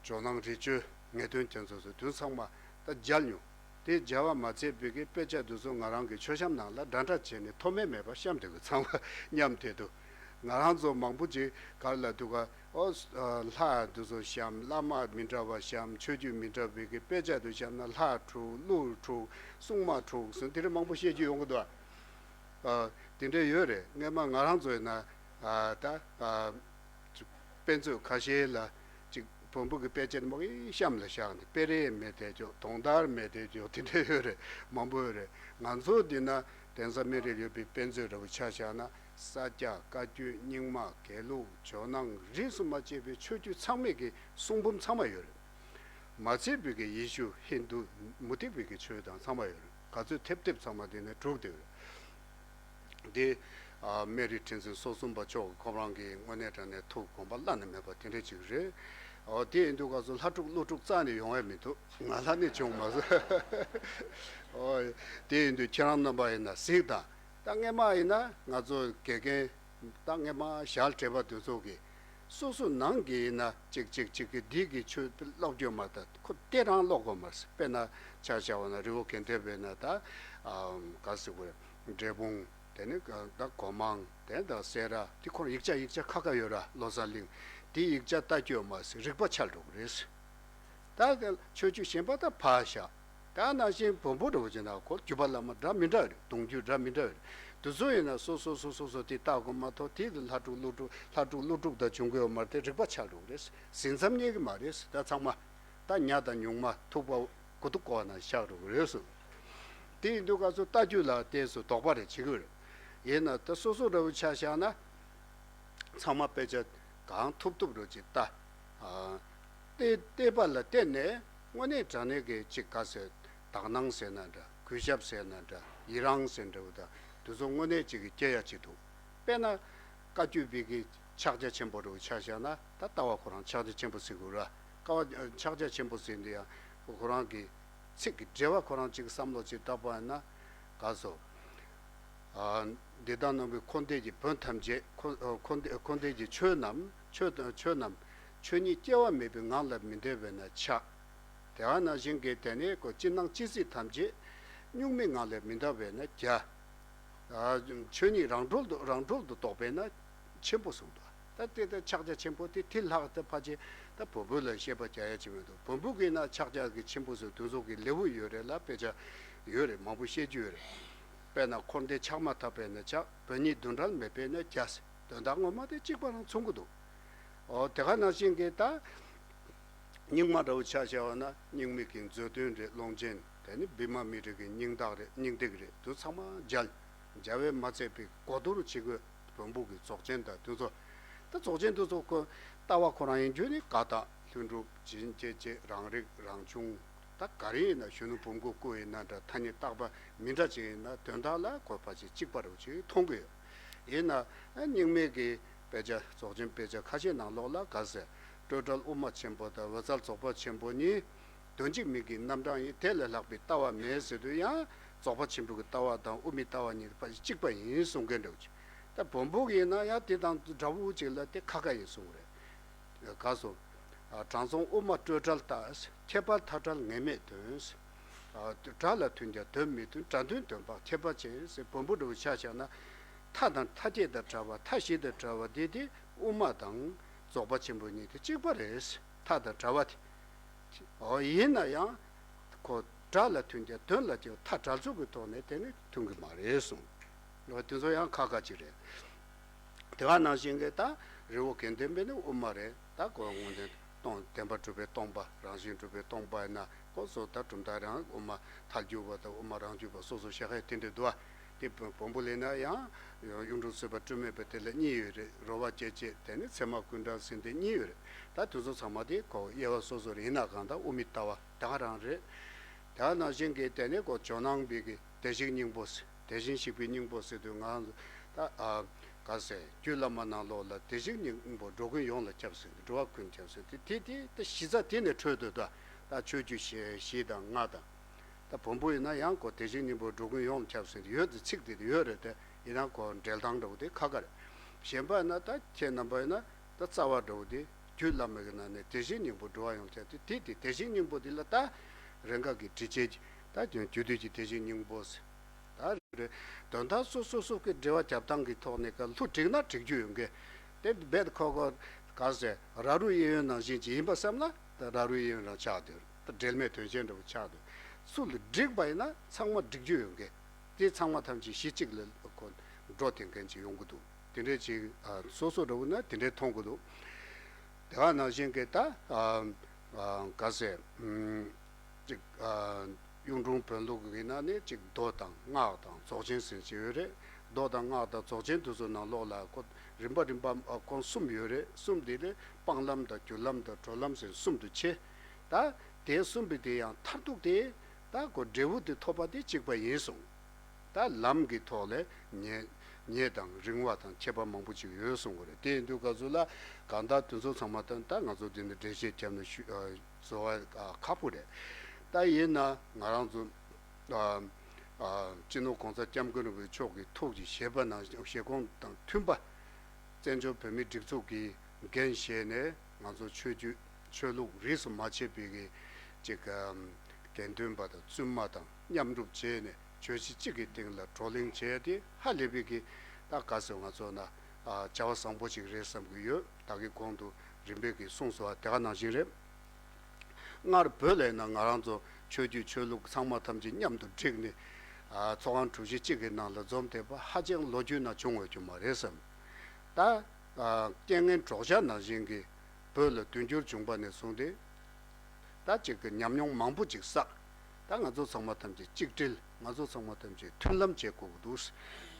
ཇོ་ནང་རི་ཆོས་ངེས་དོན་རྒྱ་མཚོ་སོགས་དུས་ཚང་མ་ད་མཇལ་མྱོང་། དེ་མཇལ་བ་མ་ཚད་པའི་གི་དཔེ་ཆ་དེ་ཚོ་ང་རང་གི་མཆོད་བཤམས་ནང་ལ་འདྲ་འདྲ་བྱས་ནས་མཐོ་དམན་མེད་པར་བཤམས་བསྡད་དགོས་ཚང་མ་མཉམ་དེ་དུ། ང་རང་ཚོ་མང་པོ་ཅིག་གར་ལ་འདུག་ག་ཨོ་ལྷ་དེ་ཚོ་བཤམས། བླ་མ་མི་འདྲ་བ་བཤམས། ཆོས་བརྒྱུད་མི་འདྲ་བའི་གི་དཔེ་ཆ་དུ་བཤམས་ན་ལྷ་འཁྲུག་ཀླུ་འཁྲུག་སྲུང་མ་འཁྲུག་ཟེར་དེ་འདྲ་མང་པོ་བཤད་རྒྱུ་ཡོང་གི་འདུག་ཨ་དེ་འདྲ་ཡོད་རེད། སྔན་མ་ང་རང་ཚོ་ཡིན་ན་ཨ་ད་ཨ། དཔེ་མཛོད་ཁ་ཤས་ལ་ཅིག་བོན་པོ་གི་དཔེ་ཆ་མོ་གི་གཤམ་ལ་བཞག་ནས་དཔེ་རས་མེད་དེ་ཅོག་དོང་དར་མེད་དེ་ཅོག་དེ་འདྲ་ཡོད་རེད། མང་པོ་ཡོད་རེད། ང་ཚོ་འདི་ན་གདན་ས་སྨན་རིར་ཡོད་པའི་དཔེ་མཛོད་འདྲ་བོ་ཆ་བཞག་ན་ས་སྐྱ་བཀའ་བརྒྱུད་རྙིང་མ་དགེ་ལུགས་ཇོ་ནང་རིས་སུ་མ་ཆད་པའི་ཆོས་བརྒྱུད་ཚང་མའི་གི་གསུང་འབུམ་ཚང་མ་ཡོད་རེད། མ་ཚད་པའི་གི་ཡེ་ཤུ་ཧིན་དུ་མུ་སྟེགས་པའི་གི་ཆོས་དང་ཚང་མ་ཡོད་རེད། ག་ཚོད་ཐེབས་ཐེབས་ཚང་མ་དེ་ནས་གྲུབ་བསྡད་ཡོད་རེད། འདི་ཨ་སྨན་རི་ཁྲི་འཛིན་སོ་གསུམ་པ་མཆོག་གིས་ཁོང་རང་གི་དངོས་གནས་དྲང་གནས་ཐུགས་དགོངས་པ་བླ་ན་མེད་པ་དེ་འདྲ་ཅིག་རེད། འོ་དེ་ཡིན་དུས་སྐབས་སུ་ལྷ་ཕྲུག་ཀླུ་ཕྲུག་རྩ་ནས་ཡོང་ཡ་མི་འདུག་ང་ལྷ་ནས་བྱུང་མ་སོང་། འོ་དེ་ཡིན་དུས་ཁྱེད་རང་རྣམ་པ་ཡིན་ན་གཟིགས་དང་། ད་སྔན་མ་ཡིན་ན་ང་ཚོ་དགེ་རྒན་ད་སྔན་མ་ཞལ་བྲིས་པ་དེ་ཚོ་གིས་ སོ་སོ་ནང་གི་ཡིན་ན་གཅིག་གཅིག་གཅིག་གི་འདི་གི་ཆོས་ཀློག་རྒྱུ་མ་གཏོགས་ཁོ་དེ་རང་ཀློག་དགོས་མ་རེད། དཔེར་ན་ཆ་བཞག་པ་ན་རི་བོ་དགེ་ལྡན་པའི་ན་ད་ག་ཟེར་དགོས་རེད། འབྲས་སྤུངས་དེ་ནི་ད་སྒོ་མང་དེ་ད་སེ་ར་དེ་ཁོར་ཡིག་ཆ་ཡིག་ཆ་ཁ་ཁ་ཡོད་ར། བློ་བཟང་གླིང་དེ་ཡིག་ཆ་ལྟ་རྒྱུ་མ་ཟད་རིག་པ་འཆར་འགྲོ་གི་རེད། ད་ཆོས་བརྒྱུད་གཞན་པ་ད་ཕར་བཞག་ད་ནང་བཞིན་བོན་པོ་འདྲ་བོ་ཅིག་ན་ཁོ་བརྒྱུད་པ་བླ་མ་འདྲ་མི་འདྲ་ཡོད་རེད། གདུང་རྒྱུད་འདྲ་མི་འདྲ་ཡོད་རེད། དེ་ཚོ་ཡིན་ན་སོ་སོ་སོ་སོ་སོ་དེ་ལྟ་དགོས་མ་གཏོགས་དེ་ལྷ་དྲུག་ཀླུ་དྲུག་ལྷ་དྲུག་ཀླུ་དྲུག་དང་བྱུང་དགོས་མ་རེད། དེ་རིག་པ་ཆགས་འགྲོ་གི་རེད། ཟིན་མཚམས་རྙེད་ཀྱི་མ་རེད། ད་ཚང་མ་ད་ཉ་དང་ཉུང་མ་ཐུག་པ་གུ་དུ་ཀོ་ན་བཞག་འགྲོ་གི་རེད་སོ། དེ་ཡིན་དུས་སྐབས་སུ་ལྟ་རྒྱུ་ལ་དེ་སུ་དོགས་པ་རེ་བྱེད་ཀྱི་ཡོད་རེད། ཡིན་ན་ད་སོ་སོ་འདྲ་བོ་ཆ་བཞག་ན་ཚང་མ་དཔེ་ཆ་གང་ཐུབ་ཐུབ་རུ་ཅིག་ལྟ། ཨ། བལྟས་བལྟས་པ་ལ་བརྟེན་ནས་དངོས་གནས་དྲང་གནས་ཀྱི་ཅིག་ག་ཟེར། དག་སྣང་ཟེར་ན་འདྲ། གུས་ཞབས་ཟེར་ན་འདྲ། ཡི་རང་ཟེར་འདྲ་བོ་དང་དེ་ཚོ་དངོས་གནས་ཅིག་གི་སྐྱེ་ཡ་ཅིག་འདུག་དཔེར་ན་བཀའ་བརྒྱུད་པའི་གི་ཕྱག་རྒྱ་ཆེན་པོ་རུ་ཆ་བཞག་ན་ད་ལྟ་བ་ཁོ་རང་ཕྱག་རྒྱ་ཆེན་པོ་ཟེར་དགོས་ར། ཀ་བ་ཕྱག་རྒྱ་ཆེན་པོ་ཟེར་འདི་ཡང་ཁོ་རང་གི་ཚིག་གི་འགྲེལ་བ་ཁོ་རང་ཅིག་བསམ་བློ་ཅིག་བཏབ་པ་ཡིན་ན་ག་ཟོ། ཨ། འདི་དག་རྣམས་ཀྱི་འཁོར་འདས་ཀྱི་བོན་ཐམས་ཅད་འཁོར་འཁོར་འདས་འཁོར་འདས་ཀྱི་ཆོས་རྣམས་ཆོས་ཆོས་རྣམས་ཆོས་ཉིད་སྐྱེ་བ་མེད་པའི་ངང་ལ་མི་འདོད་པས་ན་ཆགས། དེ་ག་ནང་བཞིན་གྱི་དེ་ནས་ཀོ་ཅི་སྣང་ཅི་སྲིད་ཐམས་ཅད་གཉུག་མའི་ངང་ལས་མི་འདའ་བས་ན་རྒྱ། ཨ། ཆོས་ཉིད་རང་གྲོལ་དུ་རང་གྲོལ་དུ་རྟོགས་པས་ན་ཆེན་པོ་གསུངས་འདུག་ད་དེ་ལྟར་ཕྱག་རྒྱ་ཆེན་པོ་དེ་དེ་ལྷག་ཏུ་ཕལ་ཆེར་ད་བོན་པོ་ལ་བཤད་པ་རྒྱག་ཡ་ཅིག་མི་འདུག་བོན་པོ་གིས་ན་ཕྱག་རྒྱ་གི་ཆེན་པོ་ཟེར་དེ་ཚོ་གི་ལེའུ་ཡོད་རེད་ལ། དཔེ་ཆ་ཡོད་རེད། མང་པོ་བཤད་རྒྱུ་ཡོད་རེད། དཔེར་ན་འཁོར་འདས་ཆགས་མ་ཐག་པས་ན་ཆགས། བོན་ཉིད་བདུན་ཕྲག་མེད་པས་ན་རྒྱ་ཟེར། དོན་དག་ངོ་མ་དེ་གཅིག་པ་རང་མཚུངས་ཀྱི་འདུག་འོ་དེ་ག་ནང་བཞིན་གྱི་ད་རྙིང་མ་འདྲ་བོ་ཆ་བཞག་པ་ན་རྙིང་མའི་གི་མཛོད་བདུན་རེད། ཀློང་ཆེན་དེ་ནི་བི་མ་མི་ཏྲ་གི་སྙིང་ཐག་རེད། སྙིང་ཐིག་རེད། དེ་ཚང་མ་མཇལ། མཇལ་བས་མ་ཚད་པའི་གོ་བསྡུར་བྱེད་དགོས། བོན་པོ་གི་རྫོགས་ཆེན་དང་དེ་ཚོ། ད་རྫོགས་ཆེན་དེ་ཚོ་ཁོ་ལྟ་བ་ཁོ་རང་ཡིན་རྒྱུ་ནི་ཀ་དག་ལྷུན་གྲུབ་བྱིན་སྐྱེད་བྱེད་རང་རིག་རང་བྱུང་། ད་ག་རེ་ཡིན་ན་གཞོན་ནུ་བུམ་སྐུ་སྐུ་ཡིན་ན་འདྲ། ཐ་སྙད་བཏགས་པ་མི་འདྲ་ཅིག་ཡིན་ན་དོན་དག་ལ་གོ་བ་ཅིག་གཅིག་པ་རུ་ཅིག་མཐོང་གི་ཡོད། ཡིན་ན་རྙིང་མའི་གི་དཔེ་ཆ་རྫོགས་ཆེན་དཔེ་ཆ་ཁ་ཤས་ནང་ལོགས་ལ་ག་ཟེར། སྤྲོས་བྲལ་དབུ་མ་ཆེན་པོ་དང་འོད་གསལ་རྫོགས་པ་ཆེན་པོ་གཉིས། དོན་གཅིག་མིང་གི་རྣམ་གྲངས་ཡིན། དེ་ལས་ལྷག་པའི་ལྟ་བ་མེད་ཟེར་དུས་ཡང་རྫོགས་པ་ཆེན་པོ་གི་ལྟ་བ་དང་དབུ་མའི་ལྟ་བ་གཉིས་ཕལ་ཆེར་གཅིག་པ་ཡིན་གསུང་མཁན་འདྲ་བོ་ཅིག་ད་བོན་པོ་གི་ཡིན་ན་ཡང་དེ་དང་འདྲ་བོ་ཅིག་ལ་དེ་ཁ་ཁ་ཡིན་གསུང་གི་རེད། ག་སོ། ཨ། དྲང་སྲོང་དབུ་མ་སྤྲོས་བྲལ་ལྟ། ཁྱད་པར་མཐའ་བྲལ་ངེས་མེད་དོན། ཨ། སྒྲ་ལ་མཐུན་ཀྱང་དོན་མི་མཐུན། སྒྲ་མཐུན་དོན་འཕགས་ཁྱད་པར་ཅན་ཟེར་བོན་པོ་འདྲ་བོ་ཆ་བཞག་ན། མཐའ་དང་མཐའ་བརྒྱད་དང་བྲལ་བ། མཐའ་བཞི་དང་བྲལ་བ་དེ་དེ་དབུ་མ་དང་རྫོགས་པ་ཆེན་པོ་གཉིས་དེ་གཅིག་པ་རེད། མཐའ་དང་བྲལ་བ་དེ། འོ་ཡིན་ན་ཡང་ཁོ་སྒྲ་ལ་མཐུན་ཀྱང་དོན་ལ་ཀྱང་མཐའ་བྲལ་ཚུལ་གྱི་ཐོག་ནས་དེ་ནི་མཐུན་གྱི་མ་རེད་གསུངས། འོ་དེ་ཚོ་ཡང་ཁ་ཁ་ཅིག་རེད། དེ་ག་ནང་བཞིན་གྱི་ད་རི་བོ་དགེ་ལྡན་པའི་ནི་དབུ་མ་རེད། ད་ཁོ་དངོས་བསྟན་སྟོང་བདེན་པར་གྲུབ་པའི་སྟོང་པ་རང་བཞིན་གྲུབ་པའི་སྟོང་པ་ཡིན་ན་ཁོ་སོ་ད་གྲུབ་མཐའ་རང་དབུ་མ་ཐལ་འགྱུར་བ་དང་དབུ་མ་རང་རྒྱུད་པ་སོ་སོ་བཤད་ཁ་དེ་འདྲ་འདུག་ཨ། དེ་བོན་པོ་ལས་ན་ཡང་གཡུང་དྲུང་སྲིད་པ་སྤྲོས་མེད་པའི་དེ་ལ་གཉིས་ཡོད་རེད། རོལ་བ་སྐྱེ་མཆེད་དེ་ནི་ཚད་མ་ཀུན་བྲལ་ཟེར་དེ་གཉིས་ཡོད་རེད། ད་དེ་ཚོ་ཚང་མ་དེ་ཁོ་དབྱེ་བ་སོ་སོ་རེད། ཡིན་ན་གང་ལྟར་དབུ་མའི་ལྟ་བ་ད་ག་རང་རེད། དེ་ག་ནང་བཞིན་གྱི་དེ་ནི་ཁོ་ཇོ་ནང་པའི་གི་དེ་བཞིན་སྙིང་པོ་ཟེར། དེ་བཞིན་གཤེགས་པའི་སྙིང་པོ་ཟེར་དུས་ང་ཚོ་ད་ཨ་ག་ཟེར་རྒྱུད་བླ་མ་ནང་ལོགས་ལ་དེ་བཞིན་སྙིང་པོ་འགྲོ་ཀུན་ཡོངས་ལ་ཁྱབ་ཟེར་ཏེ་འགྲོ་བ་ཀུན་ཁྱབ་ཟེར་ཏེ་དེ་དེ་ད་གཞི་རྩ་དེ་ནས་འཕྲོས་འདུག་ད་ད་ཆོས་བརྒྱུད་བཞི་བཞི་དང་ལྔ་དང་། ད་བོན་པོ་ཡིན་ན་ཡང་ཁོ་དེ་བཞིན་སྙིང་པོ་འགྲོ་ཀུན་ཡོངས་ལ་ཁྱབ་ཟེར་ཏེ་ཡོད་དེ་ཚིག་དེ་དེ་ཡོད་རེད་དེ། ཡིན་ན་ཁོ་འགྲེལ་སྟངས་འདྲ་བོ་དེ་ཁ་ཁ་རེད། གཞན་པ་ཡིན་ན་ད་ཁྱེད་རྣམ་པ་ཡིན་ན་ད་རྩ་བ་འདྲ་བོ་དེ་རྒྱུད་བླ་མ་གི་ནང་ནས་དེ་བཞིན་སྙིང་པོ་འགྲོ་བ་ཡོངས་ལ་ཁྱབ་སྟེ་དེ་དེ་དེ་བཞིན་སྙིང་པོ་དེ་ལ་ད་རེ་འགའ་གི་དྲི་བཅས་ཀྱི་ད་རྒྱུད་སྡུད་ཀྱི་དེ་བཞིན་སྙིང་པོ་ཟེར། ད་རེད། དོན་དག་སོ་སོ་སོ་གི་འགྲེལ་བ་རྒྱབ་སྟངས་ཀྱི་ཐོག་ནས་ཀ་ལྷུ་བསྒྲིགས་ན་འགྲིག་རྒྱུ་ཡོད་མཁན། དེ་རྦད་ཁོ་ཁོ་ག་ཟེར་ར་རུ་གཡས་གཡོན་ནང་བཞིན་ཅིག་ཡིན་པ་བསམ་ན་ད་ར་རུ་གཡས་གཡོན་རང་ཆགས་འདུག་ད་འབྲེལ་མེད་དོན་གཞན་འདྲ་བོ་ཆགས་འདུག་ཚུར་ལ་བསྒྲིགས་པ་ཡིན་ན་ཚང་མ་འགྲིག་རྒྱུ་ཡོད་མཁན། དེ་ཚང་མ་ཐམས་ཅད་གཞི་གཅིག་ལ་ཁོ་འགྲོ་བསྡད་མཁན་ཅིག་ཡོང་གི་འདུག་དེ་འདྲས་ཅིག་ཨ་སོ་སོ་འདྲ་བོ་ན་དེ་འདྲས་མཐོང་གི་འདུག་དེ་ག་ནང་བཞིན་གྱི་ད་ཨ་ཨ་ག་ཟེར་ཨམ། ཅིག་ཨ་གཡུང་དྲུང་བོན་ལུགས་ཀྱི་ནང་ནས་ཅིག་མདོ་དང་སྔགས་དང་རྫོགས་ཆེན་ཟེར་གྱི་ཡོད་རེད། མདོ་དང་སྔགས་དང་རྫོགས་ཆེན་དེ་ཚོ་ནང་ལོགས་ལ་ཁོ་རིམ་པ་རིམ་པ་ཨ་ཁོང་གསུམ་ཡོད་རེད། གསུམ་དེ་ལས་སྤང་ལམ་དང་རྒྱུ་ལམ་དང་གྲོལ་ལམ་ཟེར་གསུམ་དུ་ཕྱེ། ད་དེ་གསུམ་པོ་དེ་ཡང་མཐར་ཐུག་དེ་ད་ཁོ་འབྲས་བུ་དེ་ཐོབ་པ་དེ་གཅིག་པ་ཡིན་གསུངས། ད་ལམ་གྱི་ཐོག་ལས་ཉེ་ཉེ་དང་རིང་བ་དང་ཁྱད་པར་མང་པོ་ཅིག་ཡོད་གསུང་གི་རེད། དེ་ཡིན་དུས་སྐབས་སུ་ལ་གང་ལྟར་དེ་ཚོ་ཚང་མ་ད་ད་ང་ཚོ་འདི་ནས་འགྲེལ་བཤད་བརྒྱབ་ན་ཤུ་ཨ་བཟོ་བ་ཨ་ཁག་པོ་རེད། ད་ཡིན་ན་ང་རང་ཚོ་ཨ་ཨ་སྤྱི་ནོར་གོང་ས་སྐྱབས་མགོན་རིན་པོ་ཆེ་མཆོག་གི་ཐུགས་ཀྱི་བཞེད་པ་ནང་བཞེད་དགོངས་དང་མཐུན་པ། བཙན་བྱོལ་བོད་མིའི་སྒྲིག་འཛུགས་ཀྱི་ འགན་བཞེས་ནས་ང་ཚོ་ཆོས་བརྒྱུད་ཆོས་ལུགས་རིས་སུ་མ་ཆད་པའི་གི་ཅིག་དགེ་འདུན་པ་དང་བཙུན་མ་དང་མཉམ་རུབ་བྱས་ནས་བརྗོད་གཞི་གཅིག་གི་སྟེང་ལ་བགྲོ་གླེང་བྱས་ཏེ་ཧ་ལས་པའི་གི་ད་ག་ཟེར་ང་ཚོ་ན་བྱ་བ་བཟང་པོ་ཞིག་རེད་བསམ་གི་ཡོད། ད་གི་གོང་དུ་རིམ་པས་གི་གསུངས་སོང་བ་དེ་ག་ནང་བཞིན་རེད། སྔར་བོད་ལ་ཡིན་ན་ང་རང་ཚོ་ཆོས་བརྒྱུད་ཆོས་ལུགས་ཚང་མ་ཐམས་ཅད་མཉམ་དུ་བསྒྲིགས་ནས་ཚོགས་ཁང་གྲུ་བཞི་གཅིག་གི་ནང་ལ་འཛོམས་བསྡད་པ་ཧ་ཅང་ལོ་རྒྱུས་ནང་བྱུང་འོས་རྒྱུ་མ་རེད་བསམ། ད་རྐྱེན་ངན་གྲོགས་ཤ་ནང་བཞིན་གྱི་བོད་ལ་དུས་འགྱུར་བྱུང་པ་ནས་བཟུང་སྟེ། ད་ཅིག་གི་ཉམས་མྱོང་མང་པོ་ཅིག་བསགས། ད་ང་ཚོ་ཚང་མ་ཐམས་ཅད་གཅིག་སྒྲིལ། ང་ཚོ་ཚང་མ་ཐམས་ཅད་མཐུན་ལམ་བྱེད་དགོས་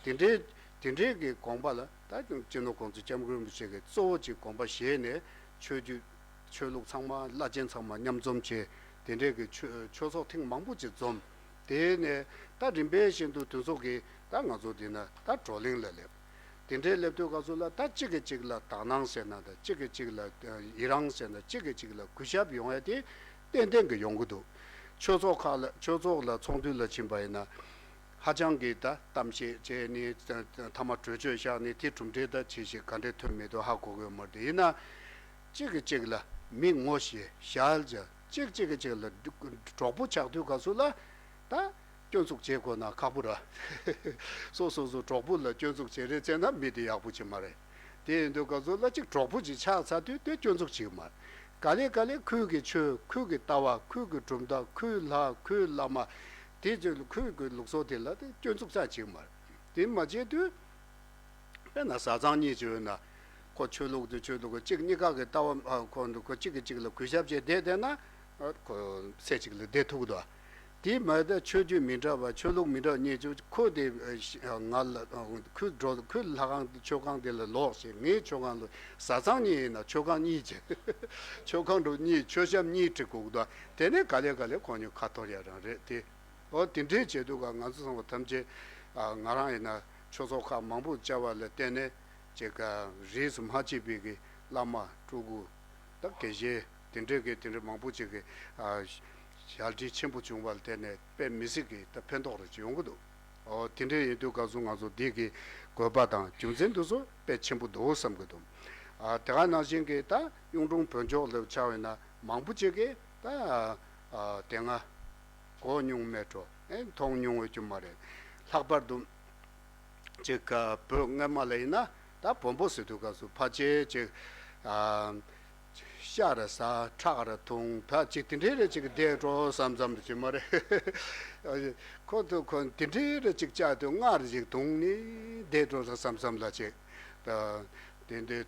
ཀྱི་འདུག་དེ་འདྲའི་དེ་འདྲའི་གི་དགོངས་པ་ལ་ད་སྤྱི་ནོར་༸གོང་ས་༸སྐྱབས་མགོན་རིན་པོ་ཆེ་གིས་གཙོ་བོ་ཅིག་དགོངས་པ་བཞེས་ནས་ཆོས་བརྒྱུད་ཆོས་ལུགས་ཚང་མ་བླ་ཆེན་ཚང་མ་མཉམ་འཛོམས་བྱས། དེ་འདྲའི་གི་ཆོས་ཆོས་ཚོགས་ཐེངས་མང་པོ་ཅིག་འཛོམས། དེ་ནས་ད་རིམ་པས་བཞིན་དུ་དེ་ཚོ་གི་ད་ང་ཚོ་འདི་ན་ད་བགྲོ་གླེང་ལ་སླེབས། དེ་འདྲའི་སླེབས་དུས་སྐབས་སུ་ལ་ད་གཅིག་གིས་གཅིག་ལ་དག་སྣང་ཟེར་ན་དང་གཅིག་གིས་གཅིག་ལ་ཡི་རང་ཟེར་ན་གཅིག་གིས་གཅིག་ལ་གུས་ཞབས་ཡོང་ཡ་དེ་ཏན་ཏན་གི་ཡོང་གི་འདུག་ཆོས་ཚོགས་ཁག་ལ་ཆོས་ཚོགས་ལ་ཚོགས་འདུ་ལ་ཕྱིན་པ་ཡིན་ན་ཧ་ཅང་གི་ད་གཏམ་བཤད་བྱས་ནས་ཐ་མ་གྲོས་ཆོད་བཞག་ནས་དེ་གྲུབ་འབྲས་ད་ཇི་ཞིག་ག་འདྲས་ཐོན་མེད་དུ་ཧ་གོ་གི་ཡོད་མ་རེད། དེ་ཡིན་ན་གཅིག་གིས་གཅིག་ལ་མི་ངོ་ཤེས་ཞལ་མཇལ། གཅིག་གཅིག་གིས་གཅིག་ལ་གྲོགས་པོ་ཆགས་དུས་སྐབས་སུ་ལ་ད་སྐྱོན་འཛུགས་བྱེད་དགོས་ན་ཁག་པོ་ར། སོ་སོ་སོ་གྲོགས་པོ་ལ་སྐྱོན་འཛུགས་བྱེད་རེས་བྱས་ན་མི་དེ་ཡག་པོ་ཅིག་མ་རེད། དེ་ཡིན་དུས་སྐབས་སུ་ལ་གཅིག་གྲོགས་པོ་ཅིག་ཆགས་ཚར་དུས་དེ་སྐྱོན་འཛུགས་བྱེད་ཀྱི་མ་རེད། ག་ལེ་ག་ལེ་ཁོའི་གི་ཆོས་ཁོའི་གི་ལྟ་བ་ཁོའི་གི་གྲུབ་མཐའ་ཁོའི་ལྷ་ཁོའི་བླ་མ་དེ་ཚོའི་ཁོའི་གི་ལུགས་སྲོལ་དེ་ལ་དེ་སྐྱོན་འཛུགས་རྩ་བྱེད་ཀྱི་མ་རེད། དེ་མ་བྱེད་དུས། དཔེར་ན་བཟའ་ཚང་གཉིས་ཀྱི་ཡོད་ན། ཁོ་ཆོས་ལུགས་དེ་ཆོས་ལུགས་གཅིག་གཉིས་ཀ་གི་ལྟ་བ་ཨ་ཁོ་འདུག་ཁོ་གཅིག་གིས་གཅིག་ལ་གུས་ཞབས་བྱས་བསྡད་བསྡད་ན། ཨ་ཁོ་ཚེ་གཅིག་ལ་བསྡད་ཐུབ་ཀྱི་འདུག་དེ་མ་ད་ཆོས་བརྒྱུད་མི་འདྲ་བ་ཆོས་ལུགས་མི་འདྲ་བ་གཉིས་ཀྱི་ཁོ་དེ་ཨ་ང་ལ་ཨ་ཁོའི་འགྲོ་ཁོའི་ལྷ་ཁང་མཆོད་ཁང་དེ་ལ་ལོག་བྱས་ངའི་མཆོད་ཁང་ལ་བཟའ་ཚང་གཉིས་ཡིན་ན་མཆོད་ཁང་གཉིས་ཀྱི་མཆོད་ཁང་འགྲོ་གཉིས་མཆོད་བཤམས་གཉིས་བྲི་དགོས་ཀྱི་འདུག་དེ་ནས་ག་ལེ་ག་ལེ་ཁོ་གཉིས་ཁ་འཐོར་ཡ་རང་རེད་དེ། ཨོ་དེ་འདྲའི་བྱེད་དུས་ཀ་ང་ཚོ་ཚང་མ་ཐམས་ཅད་ཨ་ང་རང་ཡིན་ན་ཆོས་ཚོགས་ཁག་མང་པོ་བཅར་བ་ལ་བརྟེན་ནས་ཅིག་ག་རིས་སུ་མ་ཆད་པའི་གི་བླ་མ་སྤྲུལ་སྐུ་དང་དགེ་བཤེས་དེ་འདྲའི་གི་དེ་འདྲའི་མང་པོ་ཅིག་གི་ཨ་ཞལ་འདྲིས་ཆེན་པོ་བྱུང་བ་ལ་བརྟེན་ནས་དཔེ་མི་སྲིད་ཀྱི་ད་ཕན་ཐོགས་རེ་ཅིག་ཡོང་གི་འདུག་ཨོ་དེ་འདྲའི་ཡིན་དུས་སྐབས་སུ་ང་ཚོ་འདི་གི་དགོས་པ་དང་རྒྱུ་མཚན་དེ་ཚོ་དཔེ་ཆེན་པོ་འདུག་བསམ་གི་འདུག་ཨ་དེ་ག་ནང་བཞིན་གི་ད་གཡུང་དྲུང་བོན་ཕྱོགས་ལ་ཆ་བས་ན་མང་པོ་ཅིག་གི་ད་ཨ་དེ་སྔ། གོ་མྱོང་མེད་འགྲོ། ཨེ་མཐོང་མྱོང་འོས་ཀྱི་མ་རེད། ལྷག་པར་དུ་ཅིག་བོད་སྔ་མ་ལ་ཡིན་ན་ད་བོན་པོ་ཟེར་དུས་སྐབས་སུ་ཕལ་ཆེར་ཅིག་ཨ་ཤ་ར་ཟ་ཁྲག་ར་འཐུང་ཕལ་ཅིག་དེ་འདྲའི་རེ་ཅིག་བསྡད་འགྲོ་བསམ་བསམ་རེ་ཅིག་མ་རེད། ཁོ་ཚོ་ཁོ་དེ་འདྲའི་རེ་ཅིག་བཅག་དུས་སྔར་ཅིག་འཐུང་ནི་བསྡད་འགྲོ་བསམ་བསམ་ལ་ཅིག་ད་དེ་འདྲའི་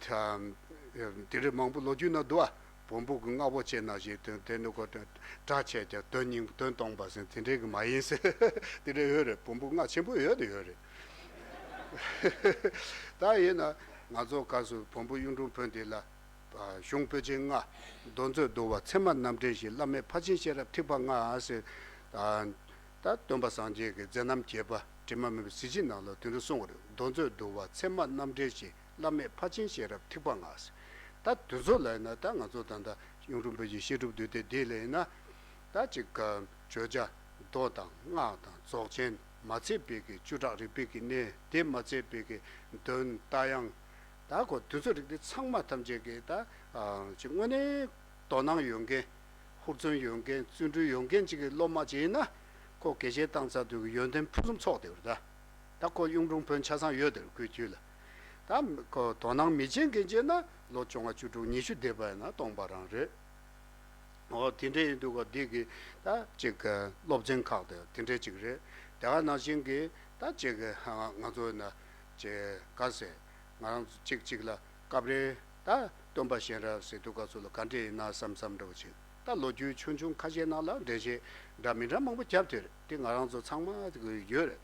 དེ་འདྲའི་མང་པོ་ལོ་རྒྱུས་ན་འདུག་ཨ། བོན་པོ་གི་རྔ་བོ་ཆེ་ན་ཞེས་དོན་དེ་ནི་ཁོ་དོན་སྒྲ་ཆེ་ཀྱང་དོན་སྙིང་དོན་སྟོང་པ་ཟེར་དེ་འདྲའི་གི་མ་ཡིན་ཟེར་དེ་འདྲའི་ཡོད་རེད། བོན་པོ་རྔ་ཆེན་པོ་ཡོད་དེ་ཡོད་རེད། ད་ཡིན་ན་ང་ཚོ་སྐབས་སུ་བོན་པོ་གཡུང་དྲུང་བོན་དེ་ལ་གཞུང་པོད་ཆེན་ལྔ། མདོ་མཛོད་འདུལ་བ་ཚད་མ་རྣམ་འགྲེལ་བཞི་བླ་མེད་ཕར་ཕྱིན་ཤེས་རབ་ཐེག་པ་ལྔ་ཟེར། ད་སྟོན་པ་སངས་རྒྱས་ཀྱི་མཛད་རྣམ་རྒྱས་པ་དྲི་མ་མེད་པའི་གཟི་བརྗིད་ནང་ལ་དེ་འདྲ་གསུངས་པ་རེད། མདོ་མཛོད་འདུལ་བ་ཚད་མ་རྣམ་འགྲེལ་བཞི། བླ་མེད་ཕར་ཕྱིན་ཤེས་རབ་ཐེག་པ་ལྔ། ད་དེ་ཚོ་ལ་ཡིན་ན་ད་ང་ཚོ་ད་ལྟ་གཡུང་དྲུང་བོན་གྱི་བཤད་སྒྲུབ་འདུས་སྡེ་འདི་ལ་ཡིན་ན། ད་ཅིག་ག་བརྗོད་བྱ་མདོ་དང་སྔགས་དང་རྫོགས་ཆེན་མ་ཚད་པའི་གི་བཅུ་ཕྲག་རིག་པའི་གི་གནས་དེ་མ་ཚད་པའི་གི་འདོན་རྟ་དབྱངས། ད་ཁོ་དེ་ཚོ་རིག་འདི་ཚང་མ་ཐམས་ཅད་ཀྱི་ད་ཅིག་དངོས་གནས་དོ་སྣང་ཡོད་མཁན། ཧུར་བརྩོན་ཡོད་མཁན་བརྩོན་འགྲུས་ཡོད་མཁན་ཅིག་གི་སློབ་མ་ཅིག་ཡིན་ན། ཁོ་དགེ་བཤེས་བཏང་ཚར་དུས་ཀྱི་ཡོན་ཏན་ཕུན་སུམ་ཚོགས་བསྡད་པ་རེད་ད། ད་ཁོ་གཡུང་དྲུང་བོན་ཆ་ཚང་ཡོད་དེར་ཁོའི་རྒྱུད་ལ། ད་ཁོ་དོ་སྣང་མི་བྱེད་མཁན་བྱས་ན་ལོ་བཅོ་ལྔ་བཅུ་དྲུག་ཉི་ཤུ་འདས་པ་ཡིན་ན་སྟོང་པ་རང་རེད། འོ་དེ་འདྲ་ཡིན་དུས་ཁོ་འདི་གི་ད་ཅིག་གི་སློབ་ཚན་ཁག་དེ་དེ་འདྲ་ཅིག་རེད། དེ་ག་ནང་བཞིན་གི་ད་ཅིག་གི་ང་ཚོ་ཡིན་ན་ཅིག་ག་ཟེ་ང་རང་ཚོ་གཅིག་གཅིག་ལ་སྐབས་རེ་ད་སྟོན་པ་གཤེན་རབ་ཟེར་དུས་སྐབས་སུ་ལ་ག་འདྲ་ཡིན་ན་བསམ་བསམ་འདྲ་བོ་ཅིག་ད་ལོ་རྒྱུས་ཆུང་ཆུང་ཁ་ཤས་ནང་ལ་འགྲེལ་བཤད་འདྲ་མི་འདྲ་མང་པོ་བརྒྱབ་དེ་རེད། དེ་ང་རང་ཚོ་ཚང་མ་ཡོད་རེད།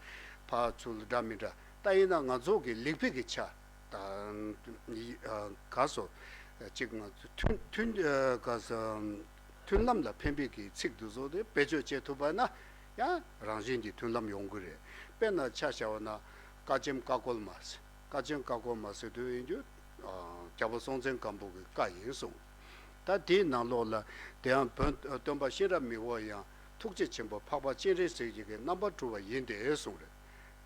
ཕར་ཚུར་འདྲ་མི་འདྲ་ད་ཡིན་ན་ང་ཚོ་གི་ལེགས་སྤེལ་གྱི་ཆ་ད་ག་སོ་གཅིག་ང་ཚོ་མཐུན་མཐུན་ག་སོ་མཐུན་ལམ་ལ་ཕན་པའི་གི་ཚིག་འདི་ཚོ་དེ་བེད་སྤྱོད་བྱེད་ཐུབ་པ་ན་ཡང་རང་བཞིན་གྱི་མཐུན་ལམ་ཡོང་གི་རེད། དཔེར་ན་ཆ་བཞག་པ་ན་བཀའ་ཆེམས་བཀའ་བཀོད་མ་ཟེར། བཀའ་ཆེམས་བཀའ་བཀོད་མ་ཟེར་དུས་ཡིན་རྒྱུ། རྒྱལ་པོ་སྲོང་བཙན་སྒམ་པོ་གི་བཀའ་ཡིན་གསུངས། ད་དེའི་ནང་ལོགས་ལ་དེ་ཡང་བོན་སྟོན་པ་གཤེན་རབ་མི་བོ་ཡང་ཐུགས་རྗེ་ཆེན་པོ་འཕགས་པ་སྤྱན་རས་གཟིགས་ཀྱི་རྣམ་པར་གྲོལ་བ་ཡིན་ཏེ་གསུངས་རེད།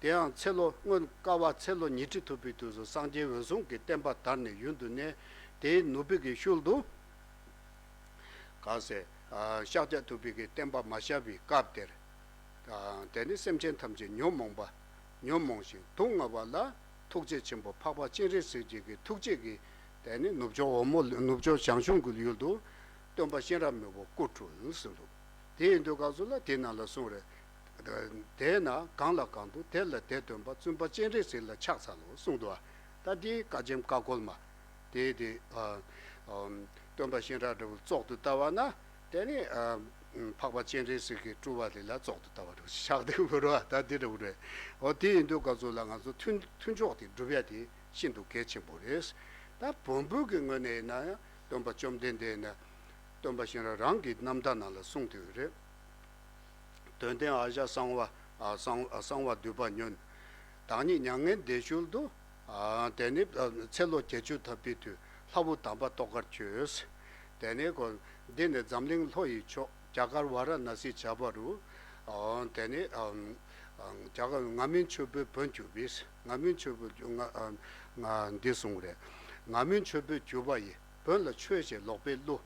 དེ་ཡང་ཚེ་ལོ་སྔོན་བསྐལ་པ་ཚེ་ལོ་ཉི་ཁྲི་ཐུབ་པའི་དུས་སུ་སངས་རྒྱས་འོད་སྲུང་གི་བསྟན་པ་དར་ནས་ཡུན་དུ་གནས། དེའི་ནུབ་པའི་གི་ཤུལ་དུ། ག་ཟེ། ཤཱཀྱ་ཐུབ་པའི་གི་བསྟན་པ་མ་ཤར་བའི་སྐབས་དེར། དེ་ནི་སེམས་ཅན་ཐམས་ཅད་ཉོན་མོངས་པ། ཉོན་མོངས་ཤིང་སྡུག་བསྔལ་བ་ལ། ཐུགས་རྗེ་ཆེན་པོ་འཕགས་པ་སྤྱན་རས་གཟིགས་ཀྱི་གི་ཐུགས་རྗེ་གི། དེ་ནི་ནུབ་ཕྱོགས་འོལ་མོ་ནུབ་ཕྱོགས་ཞང་ཞུང་གི་ཡུལ་དུ། སྟོན་པ་གཤེན་རབ་མི་བོ་སྐུ་སྤྲུལ་ཟེར་འདུག་དེ་ཡིན་དུས་སྐབས་སུ་ལ་དེ་ནང་ལ་གསུངས་རེད། དེས་ན་གང་ལ་གང་འདུལ་དེ་ལ་དེ་སྟོན་པ། བཙུན་པ་སྤྱན་རས་གཟིགས་ལ་ཕྱག་འཚལ་ལོ་གསུངས་འདུག་ད་དེའི་བཀའ་ཆེམས་བཀའ་བཀོད་མ། དེ་དེ། སྟོན་པ་གཤེན་རབ་འདྲ་བོ་བཙོག་ཏུ་ལྟ་བ་ན། དེ་ནི། འཕགས་པ་སྤྱན་རས་གཟིགས་ཀྱི་སྤྲུལ་པ་དེ་ལ་བཙོག་ཏུ་ལྟ་བ་འདྲ་བོ་ཆགས་འདུག་མི་རུང་བ་ད་དེ་འདྲ་བོ་རེད། འོ་དེ་ཡིན་དུས་སྐབས་སུ་ལ་ང་ཚོ་མཐུན་མཐུན་ཕྱོགས་དེ་སྒྲུབ་ཡ་དེ་ཤིན་ཏུ་གལ་ཆེན་པོ་རེད། ད་བོན་པོ་གི་ངོས་ནས་ཡིན་ན་ཡང་སྟོན་པ་བཅོམ་ལྡན་འདས་ནས། སྟོན་པ་གཤེན་རབ་རང་གི་རྣམ་ཐར་ནང་ལ་གསུངས་དེ་རེད། དོན་ལྡན་ཨ་ཞ་གསང་བ། ཨ་གསང་ཨ་གསང་བ་འདུས་པ་ཉོན། བདག་ཉིད་མྱ་ངན་འདས་ཞུགས་དུས། ཨ་དེ་ནི་ཨ་ཚེ་ལོ་བརྒྱད་ཅུ་ཐམ་པའི་དུས་ལྷ་བུ་དམ་པ་ཏོག་དཀར་ཁྱོད། དེ་ནི་གོ། འདི་ནི་འཛམ་གླིང་ལྷོ་ཡི་ཕྱོགས། རྒྱ་གར་ཝཱ་ར་ཎ་སི་བྱ་བ་རུ། ཨ་དེ་ནི་ཨ་ཨ་རྒྱ་གར་ང་མིན་ཆོས་པའི་བོན་གྱུར་པས། ང་མིན་ཆོས་པའི་ང་ཨ་ང་འདི་གསུངས་རེད། ང་མིན་ཆོས་པའི་གྱུར་པ་ཡི། བོན་ལ་ཆོས་ཞེས་ལོག་པའི་བློ།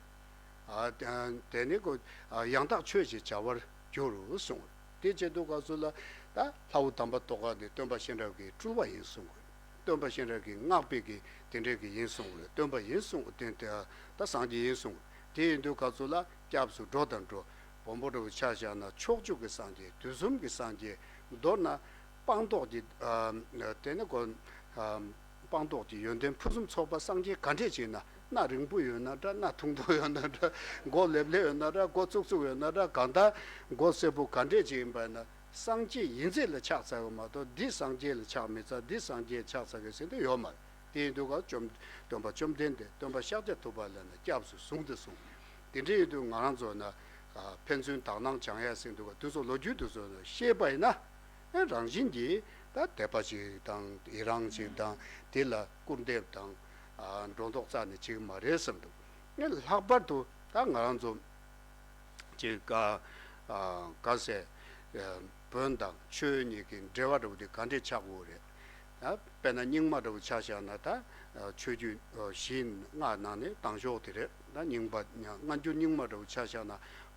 ཨ་དེ་ནི་གོ། ཨ་ཡང་དག་ཆོས་ཞེས་བྱ་བར་འགྱུར་རོ་གསུངས། དེ་བྱེད་དུས་སྐབས་སུ་ལ་ད་ལྷ་བུ་དམ་པ་ཏོག་དཀར་འདི་སྟོན་པ་གཤེན་རབ་ཀྱི་སྤྲུལ་པ་ཡིན་གསུངས། སྟོན་པ་གཤེན་རབ་ཀྱི་སྔགས་པའི་གི་དེ་འདྲའི་གི་ཡིན་གསུངས། སྟོན་པ་ཡིན་གསུངས། དེ་དེ་ད་སངས་རྒྱས་ཡིན་གསུངས། དེ་ཡིན་དུས་སྐབས་སུ་ལ་སྐྱབས་སུ་འགྲོ་དང་འགྲོ། བོན་པོ་འདྲ་བོ་ཆ་བཞག་ན་ཕྱོགས་བཅུ་གི་སངས་རྒྱས། དུས་གསུམ་གྱི་སངས་རྒྱས། མདོར་ན་སྤངས་རྟོགས་ཀྱི་ཨ་དེ་ནི་གོ། ཨ་སྤངས་རྟོགས་ཀྱི་ཡོན་ཏན་ཕུན་སུམ་ཚོགས་པ་སངས་རྒྱས་ག་འདྲས་ཅིག་ན། སྣ་རིང་པོ་ཡོད་ན་འདྲ། སྣ་ཐུང་པོ་ཡོད་ན་འདྲ། མགོ་ལེབ་ལེབ་ཡོད་ན་འདྲ། མགོ་བཙུགས་བཙུགས་ཡོད་ན་འདྲ། གང་ལྟར་མགོ་སེར་པོ་ག་འདྲས་ཅིག་ཡིན་པ་ན་སངས་རྒྱས་ཡིན་ཚད་ལ་ཕྱག་འཚལ་བ་མ་གཏོགས། འདི་སངས་རྒྱས་ལ་ཕྱག་མི་འཚལ། འདི་སངས་རྒྱས་ལ་ཕྱག་འཚལ་གི་ཟེར་འདི་ཡོད་མ་རེད། དེ་ཡིན་དུས་ཀ་བཅོམ་སྟོན་པ་བཅོམ་ལྡན་འདས། སྟོན་པ་ཤཱཀྱ་ཐུབ་པ་ལ་ནི་སྐྱབས་སུ་བཟུང་སྟེ་གསུངས། དེ་འདྲ་ཡིན་དུས་ང་རང་ཚོ་ན་ཕན་ཚུན་དག་སྣང་སྦྱང་ཡ་ཟེར་འདུག་ག་དུས་ཚོད་ལོ་རྒྱུས་དུས་ཚོད་ན་ཤེས་པ་ཡིན་ན། ཨེ་རང་བཞིན་གྱིས་ད་དད་པ་ཞིག་དང་ཡི་རང་ཞིག་དང་དེ་ལ་སྐུར་འདེབས་དང་ཨ་སྒྲོ་འདོགས་རྩ་ནས་བྱེད་ཀྱི་མ་རེད་བསམ་འདུག་ཨེ་ལྷག་པར་དུ་ད་ང་རང་ཚོ་ཅིག་ག་ཨ་ག་ཟེ་ཨ་བོན་དང་ཆོས་གཉིས་ཀྱི་འབྲེལ་བ་འདྲ་བོ་དེ་ག་འདྲས་ཆགས་དགོས་རེད། ད་དཔེར་ན་རྙིང་མ་འདྲ་བོ་ཆ་བཞག་ན་ད་ཨ་ཆོས་བརྒྱུད་ཨ་བཞིའི་སྔགས་ནང་ནས་དང་ཤོག་དེ་རེད། ད་རྙིང་པ་སྔ་འགྱུར་རྙིང་མ་འདྲ་བོ་ཆ་བཞག་ན་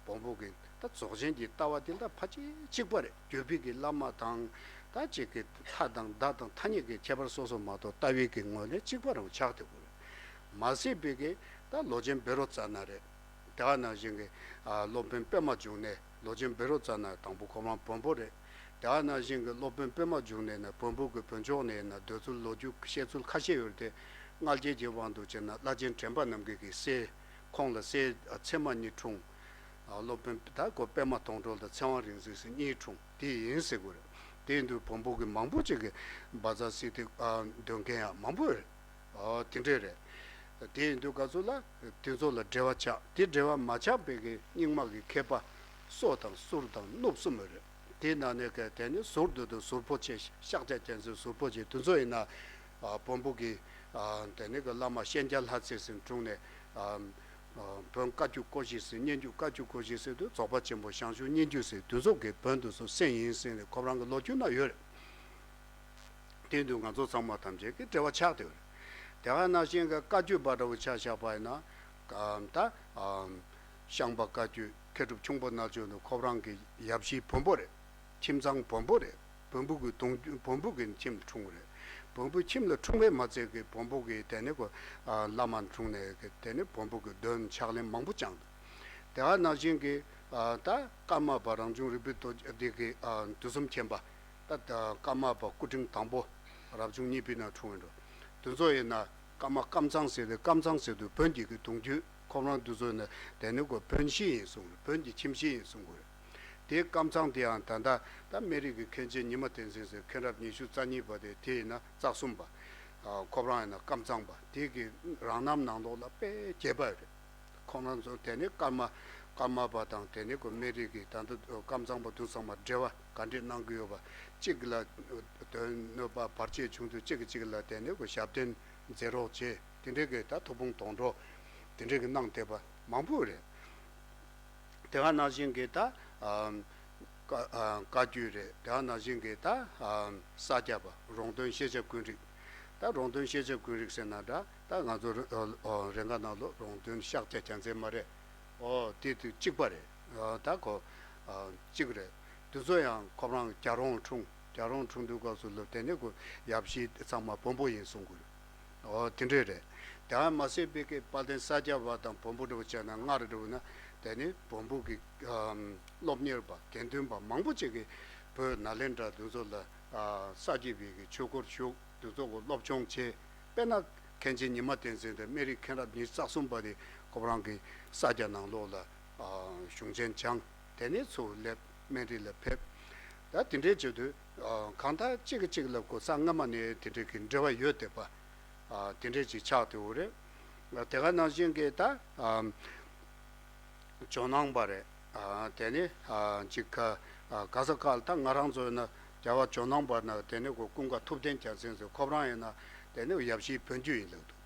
བོན་པོ་གི་ད་རྫོགས་ཆེན་གྱི་ལྟ་བ་དེ་ད་ཕལ་ཆེར་གཅིག་པ་རེད། བརྒྱུད་པའི་གི་བླ་མ་དང་ད་ཅིག་གི་ཐ་དང་ད་དང་ཐ་སྙད་ཀྱི་ཁྱད་པར་སོ་སོ་མ་གཏོགས་ལྟ་བའི་གི་ངོས་ནས་གཅིག་པ་རང་ཆགས་ཐུབ་ཀྱི་རེད། མ་ཟད་པའི་གི་ད་ལོ་ཆེན་བཻ་རོ་ཙ་ན་རེད། དེ་ག་ནང་བཞིན་གི་ཨ་སློབ་དཔོན་པདྨ་འབྱུང་གནས། ལོ་ཆེན་བཻ་རོ་ཙ་ན་དང་པོ་ཁོ་རང་བོན་པོ་རེད། དེ་ག་ནང་བཞིན་གི་སློབ་དཔོན་པདྨ་འབྱུང་གནས་ནི་བོན་པོ་གི་བོན་ཕྱོགས་ནས་ཡིན་ན་འདོད་ཚུལ་ལོ་རྒྱུས་བཤད་ཚུལ་ཁ་ཤས་ཡོད་དེ། མངལ་སྐྱེས་ཀྱི་དབང་དུ་བྱས་ན་བླ་ཆེན་དྲན་པ་རྣམ་རྒྱལ་གྱི་སྲས། ཁོང་ལ་སྲས་ཨ་མཚེ་མ་གཉིས་འཁྲུངས། ཨ་སློབ་དཔོན་ད་ཁོ་པདྨ་དོང་གྲོལ་དང་ཚེ་དབང་རིག་འཛིན་ཟེར་གཉིས་འཁྲུངས་དེ་ཡིན་ཟེར་དགོས་རེད། དེ་ཡིན་དུས་བོན་པོ་གི་མང་པོ་ཅིག་གི་བཛྲ་སིདྡྷི་ཨ་འདོན་མཁན་ཡང་མང་པོ་ཡོད་རེད། ཨ་དེ་འདྲས་རེད། དེ་ཡིན་དུས་ག་ཚོད་ལ་དེ་ཚོ་ལ་འབྲེལ་བ་ཆགས། དེ་འབྲེལ་བ་མ་ཆགས་པའི་གི་རྙིང་མ་གི་མཁས་པ་སོ་དང་ཟུར་དང་གནུབས་གསུམ་ཡོད་རེད། དེའི་ནང་ནས་ག་དེ་ནི་ཟུར་དུ་དུ་ཟུར་པོ་ཆེ་ཤཱཀྱ་རྒྱལ་མཚན་ཟུར་པོ་ཆེ་དེ་ཚོ་ཡིན་ན་ཨ་བོན་པོ་གི་ཨ་དེ་ནི་གི་བླ་མ་གཤེན་རྒྱལ་ལྷ་རྩེ་ཟེར་དྲུང་ནས་ཨ་ཨ་བོན་བཀའ་བརྒྱུད་སྐོར་བཞི་ཟེར་སྙན་བརྒྱུད་བཀའ་བརྒྱུད་སྐོར་བཞི་ཟེར་དུས་རྫོགས་པ་ཆེན་པོ་ཞང་ཞུང་སྙན་བརྒྱུད་ཟེར་དེ་ཚོ་གི་བོན་དེ་ཚོ་གསན་ཡིན་ཟེར་ནས་ཁོ་རང་གི་ལོ་རྒྱུས་ན་ཡོད་རེད། དེ་དུས་ང་ཚོ་ཚང་མ་ཐམས་ཅད་ཀྱི་འབྲེལ་བ་ཆགས་བསྡད་ཡོད་རེད། དེ་ག་ནང་བཞིན་གྱི་བཀའ་བརྒྱུད་པ་འདྲ་བོ་ཆ་བཞག་པ་ཡིན་ན། ད་ཨམ་ཤངས་པ་བཀའ་བརྒྱུད་མཁས་གྲུབ་ཁྱུང་པོ་རྣལ་འབྱོར་ནི་ཁོ་རང་གི་ཡབ་གཞིས་བོན་པོ་རེད། ཁྱིམ་ཚང་བོན་པོ་རེད། བོན་པོ་གི་གདུང་བོན་པོ་གི་ཁྱིམ་ལ་འཁྲུངས་པ་རེད། བོན་པོའི་ཁྱིམ་ལ་འཁྲུངས་པའི་མ་ཚད་ཀྱི་བོན་པོ་གི་དེ་ནས་ཁོ་ཨ་བླ་མ་འཁྲུངས་ནས་གི་དེ་ནས་བོན་པོ་གི་འདོན་ཕྱག་ལེན་མང་པོ་བསྐྱངས་འདུག་དེ་ག་ནང་བཞིན་གྱི་ཨ་ད་ཀརྨ་པ་རང་བྱུང་རིག་པའི་རྡོ་རྗེ་འདི་གི་ཨ་དུས་གསུམ་མཁྱེན་པ། ད་ཀརྨ་པ་སྐུ་ཕྲེང་དང་པོ་རབ་བྱུང་གཉིས་པའི་ནང་འཁྲུངས་ཡོད་འགྲོ། དེ་ཚོ་ཡིན་ན་ཀརྨ་ཀམ་ཚང་ཟེར་ཏེ། ཀམ་ཚང་ཟེར་དུས་བོན་གྱི་གི་གདུང་རྒྱུད་ཁོ་རང་དེ་ཚོ་ཡིན་ན་དེ་ནི་ཁོ་བོན་གཞིས་ཡིན་གསུངས་རེད། བོན་གྱི་ཁྱིམ་གཞིས་ཡིན་གསུང་གི་རེད། དེ་ཀམ་ཚང་དེ་ཡང་ད་ལྟ་ད་སྨན་རིའི་གི་མཁན་ཆེན་ཉི་མ་བསྟན་འཛིན་ཟེར། མཁན་རབས་ཉི་ཤུ་རྩ་གཉིས་པ་དེ་དེ་ཡིན་ན་རྩ་གསུམ་པ། ཁོ་རང་ཡིན་ན་ཀམ་ཚང་པ་དེ་གི་རང་རྣམ་ནང་ལོགས་ལ་དཔེ་རྒྱས་པ་རེད། ཁོང་རྣམ་ཚོ་དེ་ནི་ཀརྨ་ཀརྨ་པ་དང་དེ་ནི་ཁོ་སྨན་རིའི་གི་ད་ལྟ་ཀམ་ཚང་པ་དུ་ཚང་མ་འབྲེལ་བ་ག་འདྲས་གནང་གི་ཡོད་པ། གཅིག་ལ་དོན་གནོད་པ་བར་ཆད་བྱུང་དུས་གཅིག་གིས་གཅིག་ལ་དེ་ནི་ཁོ་ཞབས་བརྟན་མཛད་རོགས་བྱེད། དེ་འདྲས་ཀྱི་ད་ཐུགས་ཕན་གདོང་གྲོགས་དེ་འདྲས་ཀྱི་གནང་བསྡད་པ་མང་པོ་རེད། དེ་ག་ནང་བཞིན་གྱི་ད་ཨམ་བཀའ་ཨ་བཀའ་བརྒྱུད་རེད། དེ་ག་ནང་བཞིན་གྱི་ད་ཨམ་ས་སྐྱ་པ་རོང་སྟོན་ཤེས་བྱ་ཀུན་རིག་ད་ ད་རོང་སྟོན་ཤེས་བྱ་ཀུན་རིག་ཟེར་ན་འདྲ། ད་ང་ཚོ་རེ་འགའ་ནང་ལོགས་རོང་སྟོན་ཤཱཀྱ་རྒྱལ་མཚན་མ་རེད། ཨོ་དེ་དུས་གཅིག་པ་རེད། ད་གོ་གཅིག་རེད། དེ་ཚོ་ཡང་ཁོ་རང་རྒྱལ་རོང་འཁྲུངས། རྒྱལ་རོང་འཁྲུངས་དུས་སྐབས་སུ་ལོ་དེ་ནས་ཁོ་ཡབ་གཞིས་ཚང་མ་བོན་པོ་ཡིན་གསུང་གི་རེད། ཨོ་དེ་འདྲས་རེད། དེ་ཡང་མ་ཟད་པའི་གི་དཔལ་ལྡན་ས་སྐྱ་པ་དང་བོན་པོ་འདྲ་བོ་བྱས་ན་སྔར་འདྲ་བོ་ན་དེ་ནི་བོན་པོ་གི་སློབ་གཉེར་པ་དགེ་འདུན་པ་མང་པོ་ཅིག་གིས་བོད་ནཱ་ལེནྡྲ་དེ་ཚོ་ལ་ས་སྐྱ་པའི་གི་ཆོས་སྒོར་ཞུགས། དེ་ཚོ་གི་སློབ་སྦྱོང་བྱས། དཔེར་ན་མཁན་ཆེན་ཉི་མ་བསྟན་འཛིན་དང་སྨན་རི་མཁན་རབས་ཉི་ཤུ་རྩ་གསུམ་པ་དེ་ཁོ་རང་གི་ས་སྐྱ་ནང་ལོགས་ལ་གཞུང་ཆེན་སྦྱངས། དེ་ནས་ཚུར་སླེབས་སྨན་རི་ལ་ཕེབས། ད་དེ་འདྲའི་བྱེད་དུས་གང་ལྟར་གཅིག་གིས་གཅིག་ལ་གོ་ས་སྔ་མ་ནས་དེ་འདྲའི་གི་འབྲེལ་བ་ཡོད་བསྡད་པ། དེ་འདྲའི་ཅིག་ཆགས་བསྡད་ཡོད་རེད། དེ་ག་ནང་བཞིན་གྱི་ད་ཇོ་ནང་པ་རེད། དེ་ནས་ཅིག་ག་ག་ས་ག་ལ་ད་ང་རང་ཚོ་ཡིན་ན་རྒྱལ་བ་ཇོ་ནང་པ་ན་དེ་ནས་གོ་ཀུན་དགའ་ཐུབ་བསྟན་རྒྱལ་མཚན་ཚོ་ཁོ་རང་ཡིན་ན་དེ་ནས་ཡབ་གཞིས་བོན་རྒྱུད་ཡིན་ལབ་འདུག་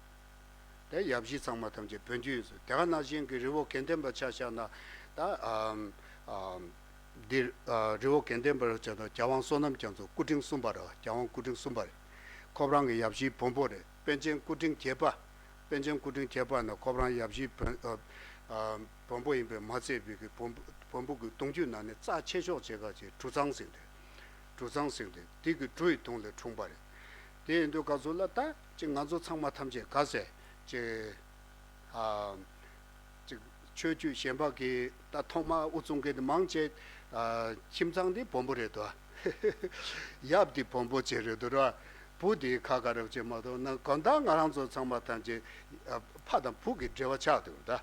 དེ་ཡབ་གཞིས་ཚང་མ་ཐམས་ཅད་བོན་རྒྱུད་ཡིན་ཟེར། དེ་ག་ནང་བཞིན་གྱི་རི་བོ་དགེ་ལྡན་པ་ཆ་བཞག་ན་ད་འདི་རི་བོ་དགེ་ལྡན་པ་ཆ་བཞག་ན་རྒྱལ་དབང་བསོད་ནམས་རྒྱ་མཚོ་སྐུ་ཕྲེང་གསུམ་པ་རེད། རྒྱལ་དབང་སྐུ་ཕྲེང་གསུམ་པ་རེད། ཁོ་རང་གི་ཡབ་གཞིས་བོན་པོ་རེད། པཎ་ཆེན་སྐུ་ཕྲེང་བརྒྱད་པ། པཎ་ཆེན་སྐུ་ཕྲེང་བརྒྱད་པ་ནི་ཁོ་རང་ཡབ་གཞིས་བོན་ཨ་ཨ་བོན་པོ་ཡིན་པས་མ་ཚད་པའི་གི་བོན་པོ་བོན་པོ་གི་གདུང་རྒྱུད་ནང་ནས་རྩ་ཆེ་ཤོས་བྱེད་ག་ཅིག་གྲུ་ཚང་ཟེར་དེ། གྲུ་ཚང་ཟེར་དེ་དེ་གི་གྲུ་ཡི་གདུང་ལས་འཁྲུངས་པ་རེད། དེ་ཡིན་དུས་ག་ཚོད་ལ་ད་ཅིག་ང་ཚོ་ཚང་མ་ཐམས་ཅད་ག་ཟེ་ཅིག་ཨ་ཅིག་ཆོས་བརྒྱུད་གཞན་པ་གི་ད་ཐོག་མ་དབུ་བཙུགས་མཁན་དེ་མང་ཆེ་ཨ་ཁྱིམ་ཚང་དེ་བོན་པོ་རེད་དོ། ཡབ་དེ་བོན་པོ་ཅིག་རེད་དོ་ར། བུ་དེ་ཁ་ཁ་རབ་ཅིག་མ་གཏོགས་ན་གང་ལྟར་ང་རང་ཚོ་ཚང་མ་ཐམས་ཅད་ཨ་ཕ་དང་བུ་གི་འབྲེལ་བ་ཆགས་འདུག་ད།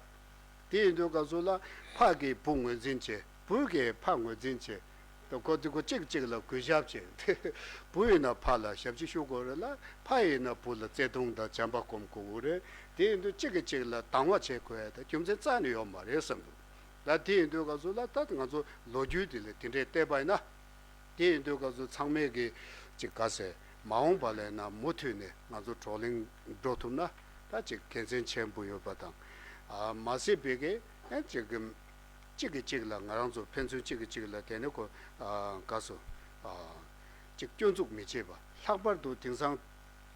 དེ་ཡིན་དུས་སྐབས་སུ་ལ་ཕ་གིས་བུ་ངོས་འཛིན་བྱེད། བུ་གིས་ཕ་ངོས་འཛིན་བྱེད། དེ་ཁོ་དེ་ཁོ་གཅིག་གཅིག་ལ་གུས་ཞབས་བྱེད། བུ་ཡིན་ན་ཕ་ལ་ཞབས་ཕྱི་ཞུ་དགོས་རེད་ལ། ཕ་ཡིན་ན་བུ་ལ་བརྩེ་དུང་དང་བྱམས་པ་སྒོམ་དགོས་རེད། དེ་ཡིན་དུས་གཅིག་གིས་གཅིག་ལ་སྡང་བ་བྱེད་དགོས་ཡ་ད་རྒྱུ་མཚན་རྩ་ནས་ཡོད་མ་རེད་བསམ་འདུག་ད་དེ་ཡིན་དུས་སྐབས་སུ་ལ་ད་ང་ཚོ་ལོ་རྒྱུས་དེ་ལ་དེ་འདྲའི་བལྟས་པ་ཡིན་ན། དེ་ཡིན་དུས་སྐབས་སུ་ཚང་མས་ཀྱི་ཅིག་ག་ཟེར་མ་འོངས་པ་ལ་ཡིན་ན་མུ་མཐུད་ནས་ང་ཚོ་བགྲོ་གླེང་འགྲོ་ཐུབ་ན་ད་ཅིག་དགེ་མཚན་ཆེན་པོ་ཡོད་པ་དང་། ཨ་མ་ཟད་པའི་གི་ཨེ་ཅིག་གི་གཅིག་གིས་གཅིག་ལ་ང་རང་ཚོ་ཕན་ཚུན་གཅིག་གིས་གཅིག་ལ་དེ་ནས་ཁོ་ཨ་ག་ཟེར་ཨ་ཅིག་སྐྱོན་འཛུགས་མི་བྱེད་པ། ལྷག་པར་དུ་དེང་སང་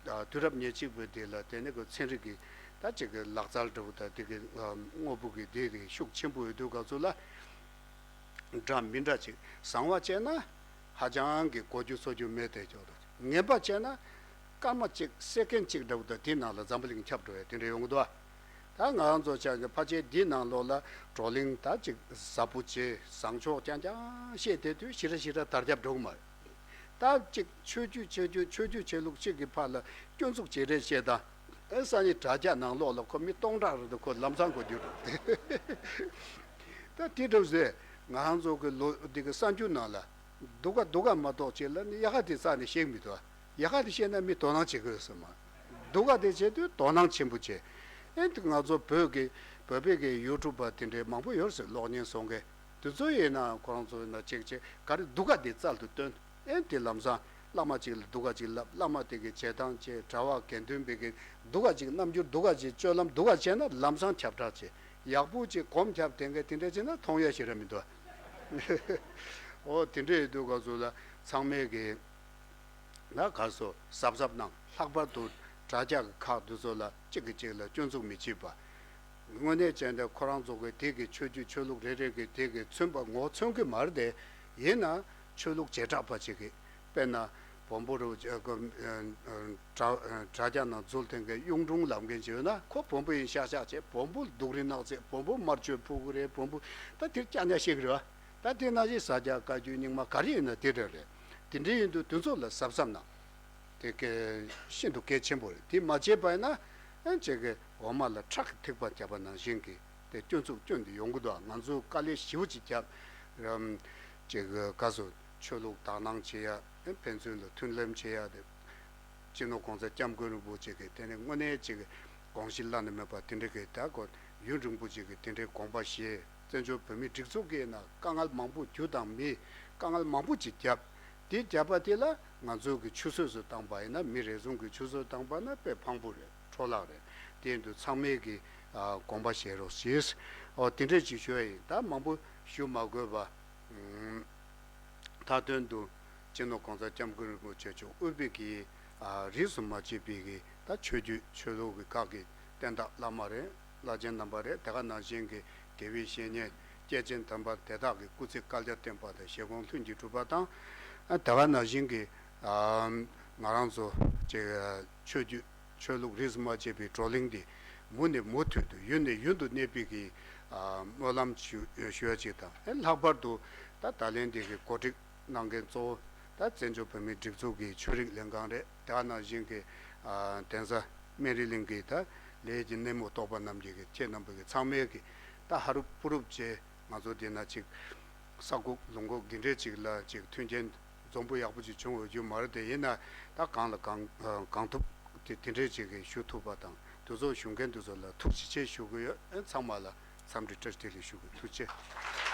ཨ་དུས་རབས་ཉེར་གཅིག་པའི་དེ་ལ་དེ་ནས་ཁོ་ཚན་རིག་གི་ད་ཅིག་གི་ལག་རྩལ་འདྲ་བོ་དང་དེ་གི་ཨ་དངོས་པོ་གི་དེ་རིགས་ཤུགས་ཆེན་པོ་ཡོད་དུས་སྐབས་སུ་ལ། འདྲ་མི་འདྲ་ཅིག་བཟང་བ་བྱས་ན་ཧ་ཅང་གི་གོ་རྒྱུ་ཚོར་རྒྱུ་མེད་དེ་ཅོག་ཏུ། ངན་པ་བྱས་ན་སྐར་མ་གཅིག་སེ་ཀན་གཅིག་འདྲ་བོ་དང་དེའི་ནང་ལ་འཛམ་བུ་གླིང་ཁྱབ་འགྲོ་ཡ་དེ་འདྲ་ཡོང་གི་འདུག་ད་ང་རང་ཚོ་ཆ་གི་ཕལ་ཆེར་འདིའི་ནང་ལོགས་ལ་བགྲོ་གླེང་ད་ཅིག་ཟབ་པོ་བྱས་བཟང་ཕྱོགས་རྐྱང་རྐྱང་བཤད་བསྡད་དུས་ཞེ་དྲག་ཞེ་དྲག་དར་ཁྱབ་འགྲོ་གི་མ་རེད། ད་ཅིག་ཆོས་བརྒྱུད་ཆོས་བརྒྱུད་ཆོས་བརྒྱུད་ཆོས་ལུགས་གཅིག་གི་བར་ལ་སྐྱོན་འཛུགས་བྱེད་རེས་བྱེད་དང་། ཨེ་སང་ཉིན་དྲ་རྒྱ་ནང་ལོགས་ལ་ཁོ་མི་སྟོང་ཕྲག་རེ་དུ་ཁོ་ལམ་སང་ཁོ་འགྱུར་འགྲོ། ད་དེ་འདྲ་ཟེར་ང་རང་ཚོ་གི་ལོ་འདི་གི་གསར་འགྱུར་ནང་ལ་སྡུག་ག་སྡུག་ག་མ་གཏོགས་བྱེད་ལ་ནི་ཡག་ག་དེ་རྩ་ནས་བཤད་མི་འདུག་ཡག་ག་དེ་བཤད་ན་མི་དོ་སྣང་བྱེད་དགོས་སོ་མ། སྡུག་ག་དེ་བྱེད་དུས་དོ་སྣང་ཆེན་པོ་བྱེད། ཨེ་འདི་ང་ཚོ་བོད་ཀྱི་བོད་པའི་གི་ཡུ་ཊུབ་པ་དེ་འདྲའི་མང་པོ་ཡོད་ཟེར་གློག་བརྙན་བཟོ་མཁན། དེ་ཚོ་ཡིན་ན་ཁོ་རང་ཚོ་ཡིན་ན་ཅིག་ཅིག་ག་རེ་སྡུག་ག་དེ་རྩལ་དུ་བཏོན། ཨེ་དེ་ལམ་སང་བླ་མ་གཅིག་ལ་སྡུག་ག་གཅིག་ལབ། བླ་མ་དེ་གི་བྱེད་སྟངས་བྱེད་གྲྭ་བ་དགེ་འདུན་པའི་གི་སྡུག་ག་གཅིག་རྣམ་འགྱུར་སྡུག་ག་གཅིག་སྤྱོད་ལམ་སྡུག་ག་བྱས་ན་ལམ་སང་ཁྱབ་བསྒྲགས་བྱེད། ཡག་པོ་གཅིག་གོམ་ཁྱབ་དེ་འགའ་དེ་འདྲ་བྱས་ན་མཐོང་ཡ་ཞེ་དྲག་མི་འདུག་འོ་དེ་འདྲ་ཡོད་དུས་ག་ཚོད་ལ་ཚང་མས་གི་ན་ག་སོ་གཟབ་གཟབ་གནང་། ལྷག་པར་དུ་དྲ་རྒྱ་གི་ཁག་འདི་ཚོ་ལ་གཅིག་གིས་གཅིག་ལ་སྐྱོན་འཛུགས་མི་བྱེད་པ། དངོས་གནས་བྱས་ན་ཁོ་རང་ཚོ་གི་དེ་གི་ཆོས་བརྒྱུད་ཆོས་ལུགས་རེ་རེ་གི་དེ་གི་མཚོན་པ་ངོ་མཚོན་གི་མ་རེད་དེ། ཡིན་ན་ཆོས་ལུགས་བྱེ་བྲག་པ་ཅིག་གི་དཔེར་ན་བོན་པོ་རུ་དྲ་དྲ་རྒྱ་ནང་འཛུལ་ཐེངས་གི་གཡུང་དྲུང་ལབ་མཁན་ཅིག་ཡོད་ན་ཁོ་བོན་པོ་ཡིན་ཤག་ཤག་བྱས། བོན་པོ་སྡུག་རུས་ནག་རྫས། བོན་པོ་དམར་མཆོད་ཕུལ་གི་རེད། བོན་པོ་ད་དེར་ཀྱག་ཉག་བཤད་གི་རེད་བ། ད་དེ་ནང་བཞིན་ཟ་རྒྱ་བཀའ་བརྒྱུད་རྙིང་མ་ག་རེ་ཡིན་ན་དེ་འདྲ་རེད། དེ་འདྲ་ཡིན་དུས་དེ་ཚོ་ལ་གཟབ་གཟབ་གནང་། དེ་གལ་ཤིན་ཏུ་གལ་ཆེན་པོ་རེད། དེ་མ་བྱས་པ་ཡིན་ན་ཨ་ཅིག་གི་འོ་མ་ལ་ཁྲག་གི་ཐིགས་པ་བརྒྱབ་པ་ནང་བཞིན་གྱི་དེ་སྐྱོན་འཛུགས་སྐྱོན་དེ་ཡོང་གི་འདུག་ང་ཚོས་དཀའ་ལས་ཞེ་པོ་ཅིག་བརྒྱབ། རམ་ཅིག་གི་ག་ཚོད་ཆོས་ལུགས་དག་སྣང་བྱེད་ཡ། ཕན་ཚུན་ལ་མཐུན་ལམ་བྱེད་ཡ་དེ། སྤྱི་ནོར་གོང་ས་སྐྱབས་མགོན་རིན་པོ་ཆེ་གིས་དེ་ནས་དངོས་གནས་ཅིག་དགོངས་གཞི་བླ་ན་མེད་པ་དེ་འདྲ་གི་ད་གོ་ཡུན་རིང་པོ་ཅིག་གི་དེ་འདྲའི་དགོངས་པ་བཞེས། བཙན་བྱོལ་བོད་མིའི་སྒྲིག་འཛུགས་ཀྱི་ནང་དཀའ་ངལ་མང་པོ་རྒྱུ་དང་མི་དཀའ་ངལ་མང་པོ་ཅིག་བརྒྱབ། དེ་བརྒྱབ་པ་དེ་ལ་ང་ཚོ་གི་ཆུད་ཟོས་སུ་བཏང་པ་ཡིན་ན། མི་རེ་ཟུང་གི་ཆུད་ཟོས་བཏང་པ་ན་དཔེ་ཕངས་པོ་རེད། འཕྲོ་བརླག་རེད། དེ་ཡིན་དུས་ཚང་མས་ཀྱི་ཨ་དགོངས་པ་བཞེས་རོགས་ཞེས། ཨོ་དེ་འདྲས་ཅིག་ཞུ་ཡ་ཡིན། ད་མང་པོ་ཞུ་མ་དགོས་པ། ཨུམ། མཐའ་དོན་དུ་སྤྱི་ནོར་གོང་ས་སྐྱབས་མགོན་རིན་པོ་ཆེ་མཆོག་དབུས་པའི་གི་ ཨ་རིས་སུ་མ་ཆད་པའི་གི་ད་ཆོས་བརྒྱུད་ཆོས་ལུགས་ཀྱི་ཁག་གི་བསྟན་བདག་བླ་མ་རེད། བླ་ཆེན་རྣམ་པ་རེད། དེ་ག་ནང་བཞིན་གྱི་དགེ་བའི་བཤེས་གཉེན་སྐྱེས་ཆེན་དམ་པ་དེ་དག་གི་སྐུ་ཚེ་བསྐལ་བརྒྱར་བརྟན་པ་དང་། བཞེད་དགོངས་ལྷུན་གྱིས་གྲུབ་པ་དང་། ཨ་དེ་ག་ནང་བཞིན་གྱི་ཨ་ང་རང་ཚོ་ཅིག་ཆོས་བརྒྱུད་ཆོས་ལུགས་རིས་སུ་མ་ཆད་པའི་བགྲོ་གླེང་འདི་མུ་ནས་མུ་མཐུད་དུ་ཡུན་ནས་ཡུན་དུ་གནས་པའི་གི་ཨ་སྨོན་ལམ་ཞུ་ཞུ་ཡ་ཅིག་དང་། ཨེ་ལྷག་པར་དུ་ད་ད་ལན་འདི་གི་གོ་སྒྲིག་གནང་མཁན་གཙོ་བོ་ད་བཙན་བྱོལ་བོད་མིའི་སྒྲིག་འཛུགས་ཀྱི་ཆོས་རིག་ལྷན་ཁང་རེད། དེ་ག་ནང་བཞིན་གྱི་ཨ་གདན་ས་སྨན་རི་གླིང་གི་ད་ལས་ཀྱི་སྣེ་མོ་གཏོགས་པ་རྣམས་ཀྱི་ཁྱེད་རྣམ་པ་གི་ཚང་མས་ཀྱི་ད་ཧ་རུབ་ཕུ་རུབ་བྱས། ང་ཚོ་འདི་ན་ཅིག་ས་ཁུག་ལུང་ཁུག་འདི་འདྲས་ཅིག་ལ་ཅིག་མཐུན་རྐྱེན་འཛོམས་པོ་ཡག་པོ་ཅིག་བྱུང་འོས་རྒྱུ་མ་རེད་དེ། ཡིན་ན་ད་གང་ལ་གང་གང་ཐུབ་དེ་དེ་འདྲས་ཅིག་གི་ཞུ་ཐུབ་པ་དང་། དེ་ཚོ་ཞུ་མཁན་དེ་ཚོ་ལ་ཐུགས་རྗེ་ཆེ་ཞུ་གི་ཡོད། ཨེ་ཚང་མ་ལ་འཚམས་འདྲི་བཀྲ་ཤིས་བདེ་ལེགས་ཞུ་གི། ཐུགས་རྗེ་ཆེ།